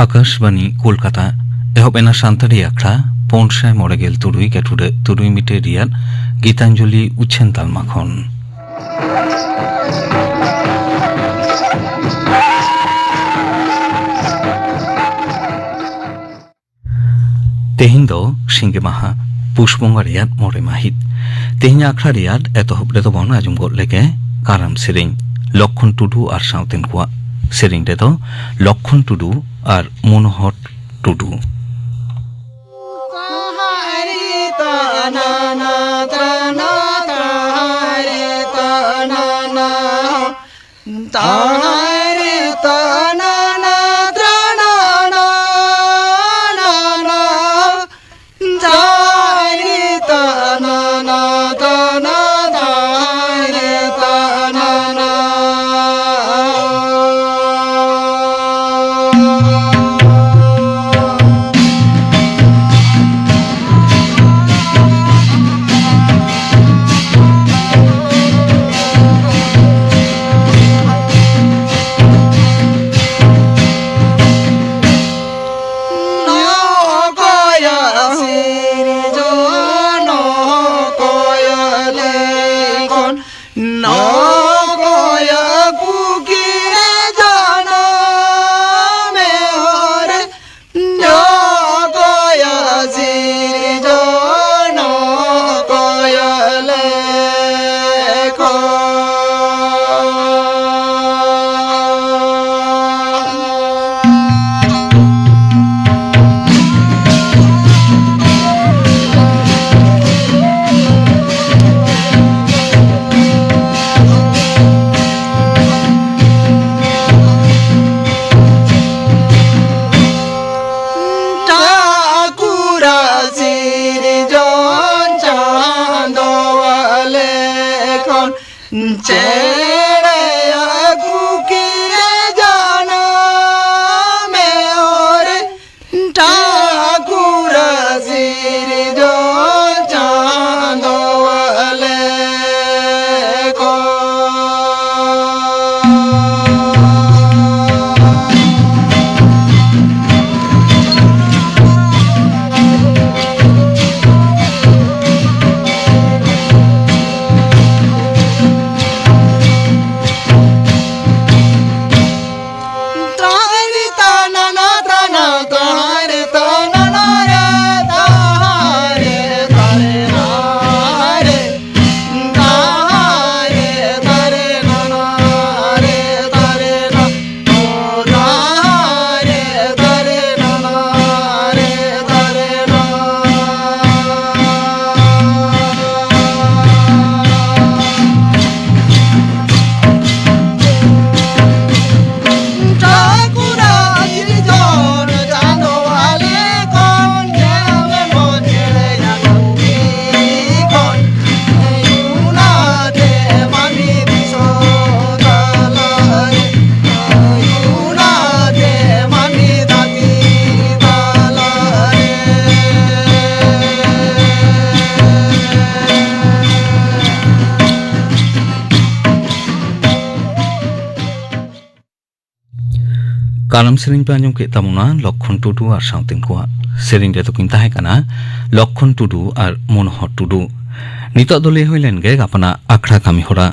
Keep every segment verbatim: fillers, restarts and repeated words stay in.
ᱟᱠᱟᱥᱵᱟᱱᱤ ᱠᱳᱞᱠᱟᱛᱟ᱾ ᱮᱦᱚᱵ ᱮᱱᱟ ᱥᱟᱱᱛᱟᱲᱤ ᱟᱠᱷᱲᱟ ᱯᱩᱱ ᱥᱟᱭ ᱢᱚᱬᱮ ᱜᱮᱞ ᱛᱩᱨᱩᱭ ᱜᱟᱹᱴᱩᱰᱟᱹᱜ ᱛᱩᱨᱩᱭ ᱢᱤᱴᱟᱨ ᱨᱮᱭᱟᱜ ᱜᱤᱛᱟᱧᱡᱚᱞᱤ ᱩᱪᱷᱟᱹᱱ ᱛᱟᱞᱢᱟ ᱠᱷᱚᱱ᱾ ᱛᱮᱦᱮᱧ ᱫᱚ ᱥᱤᱸᱜᱮ ᱢᱟᱦᱟ, ᱯᱩᱥ ᱵᱚᱸᱜᱟ ᱨᱮᱭᱟᱜ ᱢᱚᱬᱮ ᱢᱟᱹᱦᱤᱛ᱾ ᱛᱮᱦᱮᱧ ᱟᱠᱷᱲᱟ ᱨᱮᱭᱟᱜ ᱮᱛᱚᱦᱚᱵ ᱨᱮᱫᱚ ᱵᱚᱱ ᱟᱸᱡᱚᱢ ᱜᱚᱫ ᱞᱮᱜᱮ ᱠᱟᱨᱟᱢ ᱥᱮᱨᱮᱧ, ᱞᱚᱠᱷᱚᱱ ᱴᱩᱰᱩ ᱟᱨ ᱥᱟᱶᱛᱮᱱ ᱠᱚᱣᱟᱜ ᱥᱮᱨᱮᱧ ᱨᱮᱫᱚ ᱞᱚᱠᱷᱚᱱ ᱴᱩᱰᱩ ᱟᱨ ᱢᱚᱱᱳᱦᱚᱨ ᱴᱩᱰᱩ᱾ ᱴᱷᱟᱠᱩᱨ ᱥᱤᱨᱡᱚᱱ ᱪᱟᱸᱫᱚ ᱟᱞᱮ ᱠᱷᱚᱱ ᱪᱮᱬᱮᱭᱟᱜ ᱠᱩᱠᱤᱨᱮ ᱡᱟᱱᱟᱢᱮ ᱚᱨ᱾ ᱴᱷᱟᱠᱩᱨ ᱥᱤᱨᱡᱚᱱ ᱪᱟᱸᱫᱚ ᱟᱞᱮ ᱠᱷᱚᱱ᱾ ᱟᱞᱟᱢ ᱥᱮᱨᱮᱧ ᱯᱮ ᱟᱸᱡᱚᱢ ᱠᱮᱫ ᱛᱟᱵᱚᱱᱟ ᱞᱚᱠᱠᱷᱚᱱ ᱴᱩᱰᱩ ᱟᱨ ᱥᱟᱶᱛᱮᱱ ᱠᱚᱣᱟᱜ᱾ ᱥᱮᱨᱮᱧ ᱨᱮᱫᱚ ᱠᱤᱱ ᱛᱟᱦᱮᱸ ᱠᱟᱱᱟ ᱞᱚᱠᱠᱷᱚᱱ ᱴᱩᱰᱩ ᱟᱨ ᱢᱚᱱᱳᱦᱚᱨ ᱴᱩᱰᱩ᱾ ᱱᱤᱛᱚᱜ ᱫᱚ ᱞᱟᱹᱭ ᱦᱩᱭ ᱞᱮᱱ ᱜᱮ ᱜᱟᱯᱟᱱᱟᱜ ᱟᱠᱷᱲᱟ ᱠᱟᱹᱢᱤ ᱦᱚᱨᱟ᱾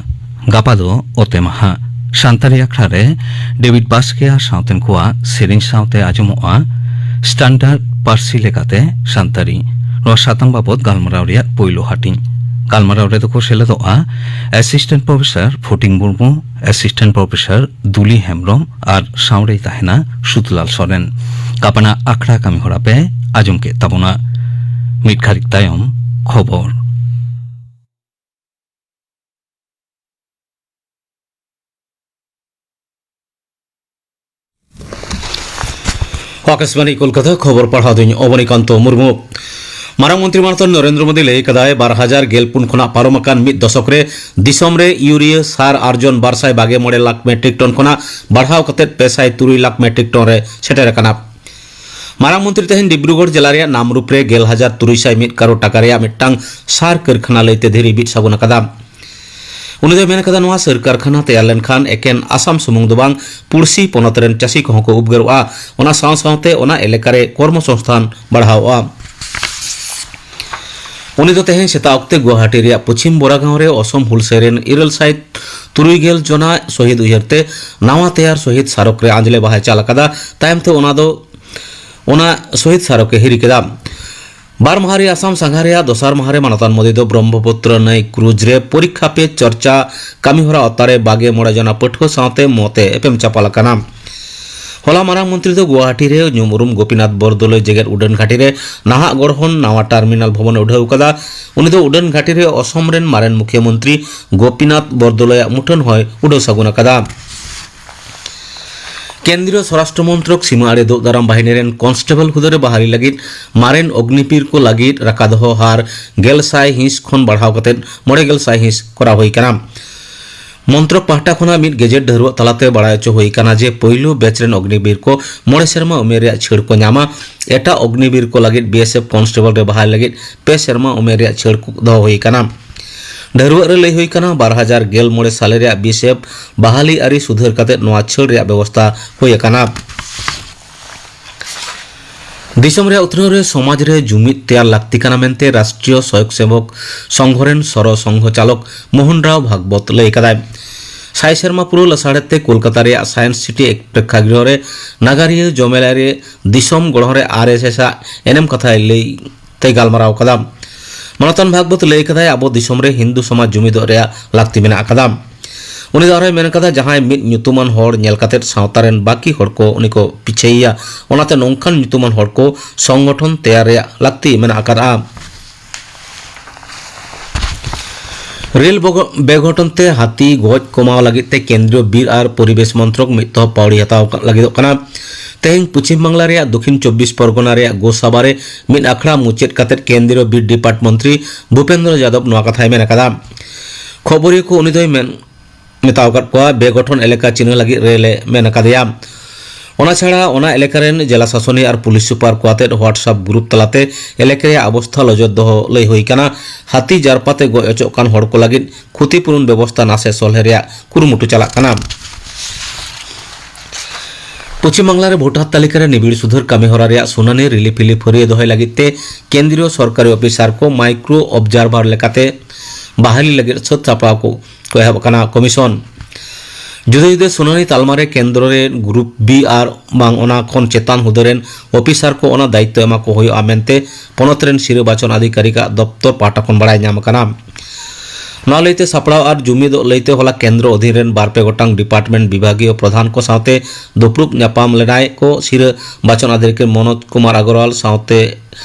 ᱜᱟᱯᱟ ᱫᱚ ᱚᱛᱮ ᱢᱟᱦᱟ᱾ ᱥᱟᱱᱛᱟᱲᱤ ᱟᱠᱷᱲᱟ ᱨᱮ ᱰᱮᱵᱤᱰ ᱵᱟᱥᱠᱮ ᱟᱨ ᱥᱟᱶᱛᱮᱱ ᱠᱚᱣᱟᱜ ᱥᱮᱨᱮᱧ ᱥᱟᱶᱛᱮ ᱟᱸᱡᱚᱢᱚᱜᱼᱟ ᱥᱴᱟᱱᱰᱟᱨᱰ ᱯᱟᱹᱨᱥᱤ ᱞᱮᱠᱟᱛᱮ ᱥᱟᱱᱛᱟᱲᱤ᱾ ᱱᱚᱣᱟ ᱥᱟᱛᱟᱢ ᱵᱟᱵᱚᱛ ᱜᱟᱞᱢᱟᱨᱟᱣ ᱨᱮᱭᱟᱜ ᱯᱳᱭᱞᱳ ᱦᱟᱹᱴᱤᱧ᱾ ᱜᱟᱞᱢᱟᱨᱟᱣ ᱨᱮᱫᱚ ᱠᱚ ᱥᱮᱞᱮᱫᱚᱜᱼᱟ assistant professor Phuting Murmu, assistant professor Duli Hembrom ᱟᱨ ᱥᱟᱶᱨᱮᱭ ᱛᱟᱦᱮᱱᱟ ᱥᱩᱫᱷᱞᱟᱞ ᱥᱚᱨᱮᱱ᱾ ᱜᱟᱯᱟᱱᱟᱜ ᱟᱠᱷᱲᱟ ᱠᱟᱹᱢᱤ ᱦᱚᱨᱟ ᱯᱮ ᱟᱸᱡᱚᱢ ᱠᱮᱫ ᱛᱟᱵᱚᱱᱟ᱾ ᱢᱤᱫ ᱜᱷᱟᱹᱲᱤᱡ ᱛᱟᱭᱚᱢ ᱠᱷᱚᱵᱚᱨ᱾ ᱟᱠᱟᱥᱵᱟᱱᱤ ᱠᱳᱞᱠᱟᱛᱟ, ᱠᱷᱚᱵᱚᱨ ᱯᱟᱲᱦᱟᱣ ᱫᱩᱧ ᱚᱵᱚᱱᱤᱠᱟᱱᱛᱚ ᱢᱩᱨᱢᱩ᱾ ᱢᱟᱨᱟᱝ ᱢᱚᱱᱛᱨᱤ ᱢᱟᱱᱚᱛᱟᱱ ᱱᱚᱨᱮᱱᱫᱨᱚ ᱢᱳᱫᱤ ᱞᱟᱹᱭ ᱠᱟᱫᱟᱭ, ᱵᱟᱨ ᱦᱟᱡᱟᱨ ᱜᱮᱞ ᱯᱩᱱ ᱠᱷᱚᱱᱟᱜ ᱯᱟᱨᱚᱢ ᱟᱠᱟᱱ ᱢᱤᱫ ᱫᱚᱥᱚᱠ ᱨᱮ ᱫᱤᱥᱚᱢ ᱨᱮ ᱤᱭᱩᱨᱤᱭᱟ ᱥᱟᱨ ᱟᱨᱡᱚᱱ ᱵᱟᱨ ᱥᱟᱭ ᱵᱟᱜᱮ ᱢᱚᱬᱮ ᱞᱟᱠᱷ ᱢᱮᱴᱨᱤᱠ ᱴᱚᱱ ᱠᱷᱚᱱᱟᱜ ᱵᱟᱲᱦᱟᱣ ᱠᱟᱛᱮ ᱯᱮ ᱥᱟᱭ ᱛᱩᱨᱩᱭ ᱞᱟᱠᱷ ᱢᱮᱴᱨᱤᱠ ᱴᱚᱱ ᱨᱮ ᱥᱮᱴᱮᱨ ᱟᱠᱟᱱᱟ᱾ ᱢᱟᱨᱟᱝ ᱢᱚᱱᱛᱨᱤ ᱛᱮᱦᱮᱧ ᱰᱤᱵᱽᱨᱩᱜᱚᱲ ᱡᱮᱞᱟ ᱨᱮᱭᱟᱜ ᱱᱟᱢᱨᱩᱯ ᱨᱮ ᱜᱮᱞ ᱦᱟᱡᱟᱨ ᱛᱩᱨᱩᱭ ᱥᱟᱭ ᱢᱤᱫ ᱠᱟᱨᱳᱲ ᱴᱟᱠᱟ ᱨᱮᱭᱟᱜ ᱢᱤᱫᱴᱟᱝ ᱥᱟᱨ ᱠᱟᱹᱨᱠᱷᱟᱱᱟ ᱞᱟᱹᱭᱛᱮ ᱫᱷᱤᱨᱤ ᱵᱤᱫ ᱥᱟᱹᱜᱩᱱ ᱟᱠᱟᱫᱟ᱾ ᱩᱱᱤ ᱫᱚᱭ ᱢᱮᱱ ᱠᱟᱫᱟ, ᱱᱚᱣᱟ ᱥᱟᱹᱨ ᱠᱟᱨᱠᱷᱟᱱᱟ ᱛᱮᱭᱟᱨ ᱞᱮᱱᱠᱷᱟᱱ ᱮᱠᱮᱱ ᱟᱥᱟᱢ ᱥᱩᱢᱩᱝ ᱫᱚ ᱵᱟᱝ, ᱯᱩᱲᱥᱤ ᱯᱚᱱᱚᱛ ᱨᱮᱱ ᱪᱟᱹᱥᱤ ᱠᱚᱦᱚᱸ ᱠᱚ ᱩᱯᱜᱟᱹᱨᱚᱜᱼᱟ᱾ ᱚᱱᱟ ᱥᱟᱶ ᱥᱟᱶᱛᱮ ᱚᱱᱟ ᱮᱞᱟᱠᱟ ᱨᱮ ᱠᱚᱨᱢᱚ ᱥᱚᱝᱥᱛᱷᱟᱱ ᱵᱟᱲᱦᱟᱣᱚᱜᱼᱟ᱾ ᱩᱱᱤ ᱫᱚ ᱛᱮᱦᱮᱧ ᱥᱮᱛᱟᱜ ᱚᱠᱛᱮ ᱜᱩᱣᱟᱦᱟᱴᱤ ᱨᱮᱭᱟᱜ ᱯᱚᱪᱷᱤᱢ ᱵᱳᱨᱟᱜᱟᱸᱣ ᱨᱮ ᱚᱥᱚᱢ ᱦᱩᱞᱥᱟᱹᱭ ᱨᱮᱱ ᱤᱨᱟᱹᱞ ᱥᱟᱭ ᱛᱩᱨᱩᱭ ᱜᱮᱞ ᱡᱚᱱᱟ ᱥᱚᱦᱤᱫ ᱩᱭᱦᱟᱹᱨ ᱛᱮ ᱱᱟᱣᱟ ᱛᱮᱭᱟᱨ ᱥᱚᱦᱤᱫ ᱥᱟᱨᱚᱠ ᱨᱮ ᱟᱸᱡᱽᱞᱮ ᱵᱟᱦᱟᱭ ᱪᱟᱞ ᱟᱠᱟᱫᱟ᱾ ᱛᱟᱭᱚᱢ ᱛᱮ ᱚᱱᱟ ᱫᱚ, ᱚᱱᱟ ᱥᱚᱦᱤᱫ ᱥᱟᱨᱚᱠ ᱮ ᱦᱤᱨᱤ ᱠᱮᱫᱟ᱾ ᱵᱟᱨ ᱢᱟᱦᱟ ᱨᱮᱭᱟᱜ ᱟᱥᱟᱢ ᱥᱟᱸᱜᱷᱟᱨ ᱨᱮᱭᱟᱜ ᱫᱚᱥᱟᱨ ᱢᱟᱦᱟ ᱨᱮ ᱢᱟᱱᱚᱛᱟᱱ ᱢᱳᱫᱤ ᱫᱚ ᱵᱨᱚᱦᱢᱚᱯᱩᱛᱨᱚ ᱱᱟᱹᱭ ᱠᱨᱩᱡᱽ ᱨᱮ ᱯᱚᱨᱤᱠᱠᱷᱟ ᱯᱮ ᱪᱚᱨᱪᱟ ᱠᱟᱹᱢᱤᱦᱚᱨᱟ ᱚᱛᱟ ᱨᱮ ᱵᱟᱜᱮ ᱢᱚᱬᱮ ᱡᱚᱱᱟ ᱯᱟᱹᱴᱷᱩᱣᱟᱹ ᱥᱟᱶᱛᱮ ᱢᱚᱛ ᱮ ᱮᱯᱮᱢ ᱪᱟᱯᱟᱞ ᱟᱠᱟᱱᱟ᱾ ᱦᱚᱞᱟ ᱢᱟᱨᱟᱝ ᱢᱚᱱᱛᱨᱤ ᱫᱚ ᱜᱩᱣᱟᱦᱟᱴᱤ ᱨᱮ ᱧᱩᱢ ᱩᱨᱩᱢ ᱜᱳᱯᱤᱱᱟᱛᱷ ᱵᱚᱨᱫᱳᱞᱳᱭ ᱡᱮᱜᱮᱛ ᱩᱰᱟᱹᱱ ᱜᱷᱟᱹᱴᱤ ᱨᱮ ᱱᱟᱦᱟᱜ ᱜᱚᱲᱦᱚᱱ ᱱᱟᱣᱟ ᱴᱟᱨᱢᱤᱱᱟᱞ ᱵᱷᱚᱵᱚᱱ ᱮ ᱩᱰᱷᱟᱹᱣ ᱟᱠᱟᱫᱟ᱾ ᱩᱱᱤ ᱫᱚ ᱩᱰᱟᱹᱱ ᱜᱷᱟᱹᱴᱤ ᱨᱮ ᱚᱥᱚᱢ ᱨᱮᱱ ᱢᱟᱨᱮᱱ ᱢᱩᱠᱷᱭᱟᱹ ᱢᱚᱱᱛᱨᱤ ᱜᱳᱯᱤᱱᱟᱛᱷ ᱵᱚᱨᱫᱳᱞᱳᱭᱟᱜ ᱢᱩᱴᱷᱟᱹᱱ ᱦᱚᱸᱭ ᱩᱰᱷᱟᱹᱣ ᱥᱟᱹᱜᱩᱱ ᱟᱠᱟᱫᱟ᱾ ᱠᱮᱱᱫᱨᱤᱭᱚ ᱥᱚᱨᱟᱥᱴᱨᱚ ᱢᱚᱱᱛᱨᱚᱠ ᱥᱤᱢᱟᱹ ᱟᱲᱮ ᱫᱩᱜ ᱫᱟᱨᱟᱢ ᱵᱟᱦᱤᱱᱤ ᱨᱮᱱ ᱠᱚᱱᱥᱴᱮᱵᱚᱞ ᱦᱩᱫᱟᱹ ᱨᱮ ᱵᱟᱦᱟᱞᱤ ᱞᱟᱹᱜᱤᱫ ᱢᱟᱨᱮᱱ ᱚᱜᱱᱤᱵᱤᱨ ᱠᱚ ᱞᱟᱹᱜᱤᱫ ᱨᱟᱠᱟ ᱫᱚᱦᱚ ᱦᱟᱨ ᱜᱮᱞ ᱥᱟᱭ ᱦᱤᱸᱥ ᱠᱷᱚᱱ ᱵᱟᱲᱦᱟᱣ ᱠᱟᱛᱮ ᱢᱚᱬᱮ ᱜᱮᱞ ᱥᱟᱭ ᱦᱤᱸᱥ ᱠᱚᱨᱟᱣ ᱦᱩᱭ ᱟᱠᱟᱱᱟ᱾ ᱢᱚᱱᱛᱨᱚᱠ ᱯᱟᱦᱴᱟ ᱠᱷᱚᱱᱟᱜ ᱢᱤᱫ ᱜᱮᱡᱮᱴ ᱰᱷᱟᱹᱨᱣᱟᱹᱜ ᱛᱟᱞᱟᱛᱮ ᱵᱟᱲᱟᱭ ᱦᱚᱪᱚ ᱦᱩᱭ ᱟᱠᱟᱱᱟ ᱡᱮ ᱯᱳᱭᱞᱳ ᱵᱮᱪ ᱨᱮᱱ ᱚᱜᱱᱤᱵᱤᱨ ᱠᱚ ᱢᱚᱬᱮ ᱥᱮᱨᱢᱟ ᱩᱢᱮᱨ ᱨᱮᱭᱟᱜ ᱪᱷᱟᱹᱲ ᱠᱚ ᱧᱟᱢᱟ᱾ ᱮᱴᱟᱜ ᱚᱜᱱᱤᱵᱤᱨ ᱠᱚ ᱞᱟᱹᱜᱤᱫ ᱵᱤ ᱮᱥ ᱮᱯᱷ ᱠᱚᱱᱥᱴᱮᱵᱚᱞ ᱨᱮ ᱵᱟᱦᱟᱞᱤ ᱞᱟᱹᱜᱤᱫ ᱯᱮ ᱥᱮᱨᱢᱟ ᱩᱢᱮᱨ ᱨᱮᱭᱟᱜ ᱪᱷᱟᱹᱲ ᱠᱚ ᱫᱚᱦᱚ ᱦᱩᱭ ᱟᱠᱟᱱᱟ᱾ ᱰᱷᱟᱹᱨᱣᱟᱹᱜ ᱨᱮ ᱞᱟᱹᱭ ᱦᱩᱭ ᱟᱠᱟᱱᱟ, ᱵᱟᱨ ᱦᱟᱡᱟᱨ ᱜᱮᱞ ᱢᱚᱬᱮ ᱥᱟᱞᱮ ᱨᱮᱭᱟᱜ ᱵᱤ ᱮᱥ ᱮᱯᱷ ᱵᱟᱦᱟᱞᱤ ᱟᱹᱨᱤ ᱥᱩᱫᱷᱟᱹᱨ ᱠᱟᱛᱮ ᱱᱚᱣᱟ ᱪᱷᱟᱹᱲ ᱨᱮᱭᱟᱜ ᱵᱮᱵᱚᱥᱛᱟ ᱦᱩᱭ ᱟᱠᱟᱱᱟ᱾ ᱫᱤᱥᱚᱢ ᱨᱮᱭᱟᱜ ᱩᱛᱱᱟᱹᱣ ᱨᱮ ᱥᱚᱢᱟᱡᱽ ᱨᱮ ᱡᱩᱢᱤᱫ ᱛᱮᱭᱟᱨ ᱞᱟᱹᱠᱛᱤ ᱠᱟᱱᱟ ᱢᱮᱱᱛᱮ ᱨᱟᱥᱴᱨᱤᱭᱚ ᱥᱚᱭᱚᱠ ᱥᱮᱵᱚᱠ ᱥᱚᱝᱜᱷᱚ ᱨᱮᱱ ᱥᱚᱨᱚ ᱥᱚᱝᱜᱷᱚ ᱪᱟᱞᱚᱠ ᱢᱳᱦᱚᱱ ᱨᱟᱣ ᱵᱷᱟᱜᱽᱵᱚᱛ ᱞᱟᱹᱭ ᱟᱠᱟᱫᱟᱭ᱾ ᱥᱟᱭ ᱥᱮᱨᱢᱟ ᱯᱩᱨᱟᱹᱣ ᱞᱟᱥᱟᱲᱦᱮᱫ ᱛᱮ ᱠᱳᱞᱠᱟᱛᱟ ᱨᱮᱭᱟᱜ ᱥᱟᱭᱮᱱᱥ ᱥᱤᱴᱤ ᱯᱨᱮᱠᱷᱟᱜᱨᱤᱦᱚ ᱨᱮ ᱱᱟᱜᱟᱨᱤᱭᱟᱹ ᱡᱚᱢᱮᱞᱟᱭ ᱨᱮ ᱫᱤᱥᱚᱢ ᱜᱚᱲᱦᱚᱱ ᱨᱮ ᱟᱨ ᱮᱥ ᱮᱥ ᱟᱜ ᱮᱱᱮᱢ ᱠᱟᱛᱷᱟᱭ ᱞᱟᱹᱭ ᱛᱮ ᱜᱟᱞᱢᱟᱨᱟᱣ ᱟᱠᱟᱫᱟ᱾ ᱢᱟᱱᱚᱛᱟᱱ ᱵᱷᱟᱜᱽᱵᱚᱛ ᱞᱟᱹᱭ ᱟᱠᱟᱫᱟᱭ, ᱟᱵᱚ ᱫᱤᱥᱚᱢ ᱨᱮ ᱦᱤᱱᱫᱩ ᱥᱚᱢᱟᱡᱽ ᱡᱩᱢᱤᱫᱚᱜ ᱨᱮᱭᱟᱜ ᱞᱟᱹᱠᱛᱤ ᱢᱮᱱᱟᱜ ᱟᱠᱟᱫᱟ᱾ ᱩᱱᱤ ᱫᱚ ᱟᱨᱦᱚᱸᱭ ᱢᱮᱱ ᱟᱠᱟᱫᱟ, ᱡᱟᱦᱟᱸᱭ ᱢᱤᱫ ᱧᱩᱛᱩᱢᱟᱱ ᱦᱚᱲ ᱧᱮᱞ ᱠᱟᱛᱮ ᱥᱟᱶᱛᱟ ᱨᱮᱱ ᱵᱟᱹᱠᱤ ᱦᱚᱲ ᱠᱚ ᱩᱱᱤ ᱠᱚ ᱯᱤᱪᱷᱟᱹᱭᱮᱭᱟ, ᱚᱱᱟᱛᱮ ᱱᱚᱝᱠᱟᱱ ᱧᱩᱛᱩᱢᱟᱱ ᱦᱚᱲ ᱠᱚ ᱥᱚᱝᱜᱚᱴᱷᱚᱱ ᱛᱮᱭᱟᱨ ᱨᱮᱭᱟᱜ ᱞᱟᱹᱠᱛᱤ ᱢᱮᱱᱟᱜ ᱟᱠᱟᱫᱼᱟ᱾ ᱨᱮᱞ ᱵᱚᱜ-, ᱵᱮᱜᱷᱚᱴᱚᱱ ᱛᱮ ᱦᱟᱹᱛᱤ ᱜᱚᱡ ᱠᱚᱢᱟᱣ ᱞᱟᱹᱜᱤᱫ ᱛᱮ ᱠᱮᱱᱫᱨᱤᱭᱚ ᱵᱤᱨ ᱟᱨ ᱯᱚᱨᱤᱵᱮᱥ ᱢᱚᱱᱛᱨᱚᱠ ᱢᱤᱫ ᱛᱚᱦᱚᱵ ᱯᱟᱹᱣᱲᱤ ᱦᱟᱛᱟᱣ ᱞᱟᱹᱜᱤᱫᱚᱜ ᱠᱟᱱᱟ᱾ ᱛᱮᱦᱮᱧ ᱯᱚᱪᱷᱤᱢ ᱵᱟᱝᱞᱟ ᱨᱮᱭᱟᱜ ᱫᱚᱠᱷᱤᱱ ᱪᱚᱵᱵᱤᱥ ᱯᱚᱨᱜᱚᱱᱟ ᱨᱮᱭᱟᱜ ᱜᱳᱥᱟᱵᱟ ᱨᱮ ᱢᱤᱫ ᱟᱠᱷᱲᱟ ᱢᱩᱪᱟᱹᱫ ᱠᱟᱛᱮ ᱠᱮᱱᱫᱨᱤᱭᱚ ᱵᱤᱨ ᱰᱤᱯᱟᱨᱴ ᱢᱚᱱᱛᱨᱤ ᱵᱷᱩᱯᱮᱱᱫᱨᱚ ᱡᱟᱫᱚᱵ ᱱᱚᱣᱟ ᱠᱟᱛᱷᱟᱭ ᱢᱮᱱ ᱟᱠᱟᱫᱟ᱾ ᱠᱷᱚᱵᱚᱨᱤᱭᱟᱹ ᱠᱚ ᱩᱱᱤ ᱫᱚᱭ ᱢᱮᱱ ᱢᱮᱛᱟᱣ ᱟᱠᱟᱫ ᱠᱚᱣᱟ, ᱵᱮᱜᱚᱴᱷᱚᱱ ᱮᱞᱟᱠᱟ ᱪᱤᱱᱦᱟᱹ ᱞᱟᱹᱜᱤᱫ ᱨᱮᱞᱮ ᱢᱮᱱ ᱟᱠᱟᱫᱮᱭᱟ᱾ ᱚᱱᱟ ᱪᱷᱟᱲᱟ ᱚᱱᱟ ᱮᱞᱟᱠᱟ ᱨᱮᱱ ᱡᱮᱞᱟ ᱥᱟᱥᱚᱱᱤᱭᱟᱹ ᱟᱨ ᱯᱩᱞᱤᱥ ᱥᱩᱯᱟᱨ ᱠᱚ ᱟᱛᱮᱫ WhatsApp ᱜᱨᱩᱯ ᱛᱟᱞᱟᱛᱮ ᱮᱞᱟᱠᱟ ᱨᱮᱭᱟᱜ ᱚᱵᱚᱥᱛᱷᱟ ᱞᱚᱡᱚᱫ ᱫᱚᱦᱚ ᱞᱟᱹᱭ ᱦᱩᱭ ᱟᱠᱟᱱᱟ᱾ ᱦᱟᱹᱛᱤ ᱡᱟᱨᱯᱟ ᱛᱮ ᱜᱚᱡ ᱚᱪᱚᱜ ᱠᱟᱱ ᱦᱚᱲ ᱠᱚ ᱞᱟᱹᱜᱤᱫ ᱠᱷᱩᱛᱤᱯᱩᱨᱩᱱ ᱵᱮᱵᱚᱥᱛᱷᱟ ᱱᱟᱥᱮ ᱥᱚᱞᱦᱮ ᱨᱮᱭᱟᱜ ᱠᱩᱨᱩᱢᱩᱴᱩ ᱪᱟᱞᱟᱜ ᱠᱟᱱᱟ᱾ ᱯᱚᱪᱷᱤᱢ ᱵᱟᱝᱞᱟ ᱨᱮ ᱵᱷᱳᱴᱟᱨ ᱛᱟᱹᱞᱤᱠᱟ ᱨᱮ ᱱᱤᱵᱤᱲ ᱥᱩᱫᱷᱟᱹᱨ ᱠᱟᱹᱢᱤ ᱦᱚᱨᱟ ᱨᱮᱭᱟᱜ ᱥᱩᱱᱟᱹᱱᱤ ᱨᱤᱞᱤ ᱯᱷᱤᱞᱤ ᱯᱷᱟᱹᱨᱭᱟᱹ ᱫᱚᱦᱚᱭ ᱞᱟᱹᱜᱤᱫ ᱛᱮ ᱠᱮᱱᱫᱨᱤᱭᱚ ᱥᱚᱨᱠᱟᱨᱤ ᱚᱯᱷᱤᱥᱟᱨ ᱠᱚ ᱢᱟᱭᱠᱨᱳ ᱚᱵᱡᱟᱨᱵᱷᱟᱨ ᱞᱮᱠᱟᱛᱮ ᱵᱟᱦᱟᱞᱤ ᱞᱟᱹᱜᱤᱫ ᱥᱟᱹᱛ ᱥᱟᱯᱲᱟᱣ ᱠᱚ, ᱠᱚ ᱮᱦᱚᱵ ᱟᱠᱟᱱᱟ ᱠᱚᱢᱤᱥᱚᱱ᱾ ᱡᱩᱫᱟᱹ ᱡᱩᱫᱟᱹ ᱥᱩᱱᱟᱹᱱᱤ ᱛᱟᱞᱢᱟ ᱨᱮ ᱠᱮᱱᱫᱨᱚ ᱨᱮ ᱜᱨᱩᱯ ᱵᱤ ᱟᱨ ᱵᱟᱝ ᱚᱱᱟ ᱠᱷᱚᱱ ᱪᱮᱛᱟᱱ ᱦᱩᱫᱟᱹ ᱨᱮᱱ ᱚᱯᱷᱤᱥᱟᱨ ᱠᱚ ᱚᱱᱟ ᱫᱟᱭᱤᱛᱛᱚ ᱮᱢᱟ ᱠᱚ ᱦᱩᱭᱩᱜᱼᱟ ᱢᱮᱱᱛᱮ ᱯᱚᱱᱚᱛ ᱨᱮᱱ ᱥᱤᱨᱟᱹ ᱵᱟᱪᱷᱚᱱ ᱟᱫᱷᱤᱠᱟᱨᱤᱠᱟᱜ ᱫᱚᱯᱛᱚᱨ ᱯᱟᱦᱴᱟ ᱠᱷᱚᱱ ᱵᱟᱲᱟᱭ ᱧᱟᱢ ᱟᱠᱟᱱᱟ᱾ ᱱᱚᱣᱟ ᱞᱟᱹᱭᱛᱮ ᱥᱟᱯᱲᱟᱣ ᱟᱨ ᱡᱩᱢᱤᱫᱚᱜ ᱞᱟᱹᱭᱛᱮ ᱦᱚᱞᱟ ᱠᱮᱱᱫᱨᱚ ᱚᱫᱷᱤᱱ ᱨᱮᱱ ᱵᱟᱨ ᱯᱮ ᱜᱚᱴᱟᱝ ᱰᱤᱯᱟᱨᱴᱢᱮᱱᱴ ᱵᱤᱵᱷᱟᱜᱤᱭᱚ ᱯᱨᱚᱫᱷᱟᱱ ᱠᱚ ᱥᱟᱶᱛᱮ ᱫᱩᱯᱲᱩᱵ ᱧᱟᱯᱟᱢ ᱞᱮᱱᱟᱭ ᱠᱚ ᱥᱤᱨᱟᱹ ᱵᱟᱪᱷᱚᱱ ᱟᱫᱷᱤᱠᱟᱨᱤ ᱢᱚᱱᱳᱡᱽ ᱠᱩᱢᱟᱨ ᱟᱜᱚᱨᱣᱟᱞ ᱥᱟᱶᱛᱮ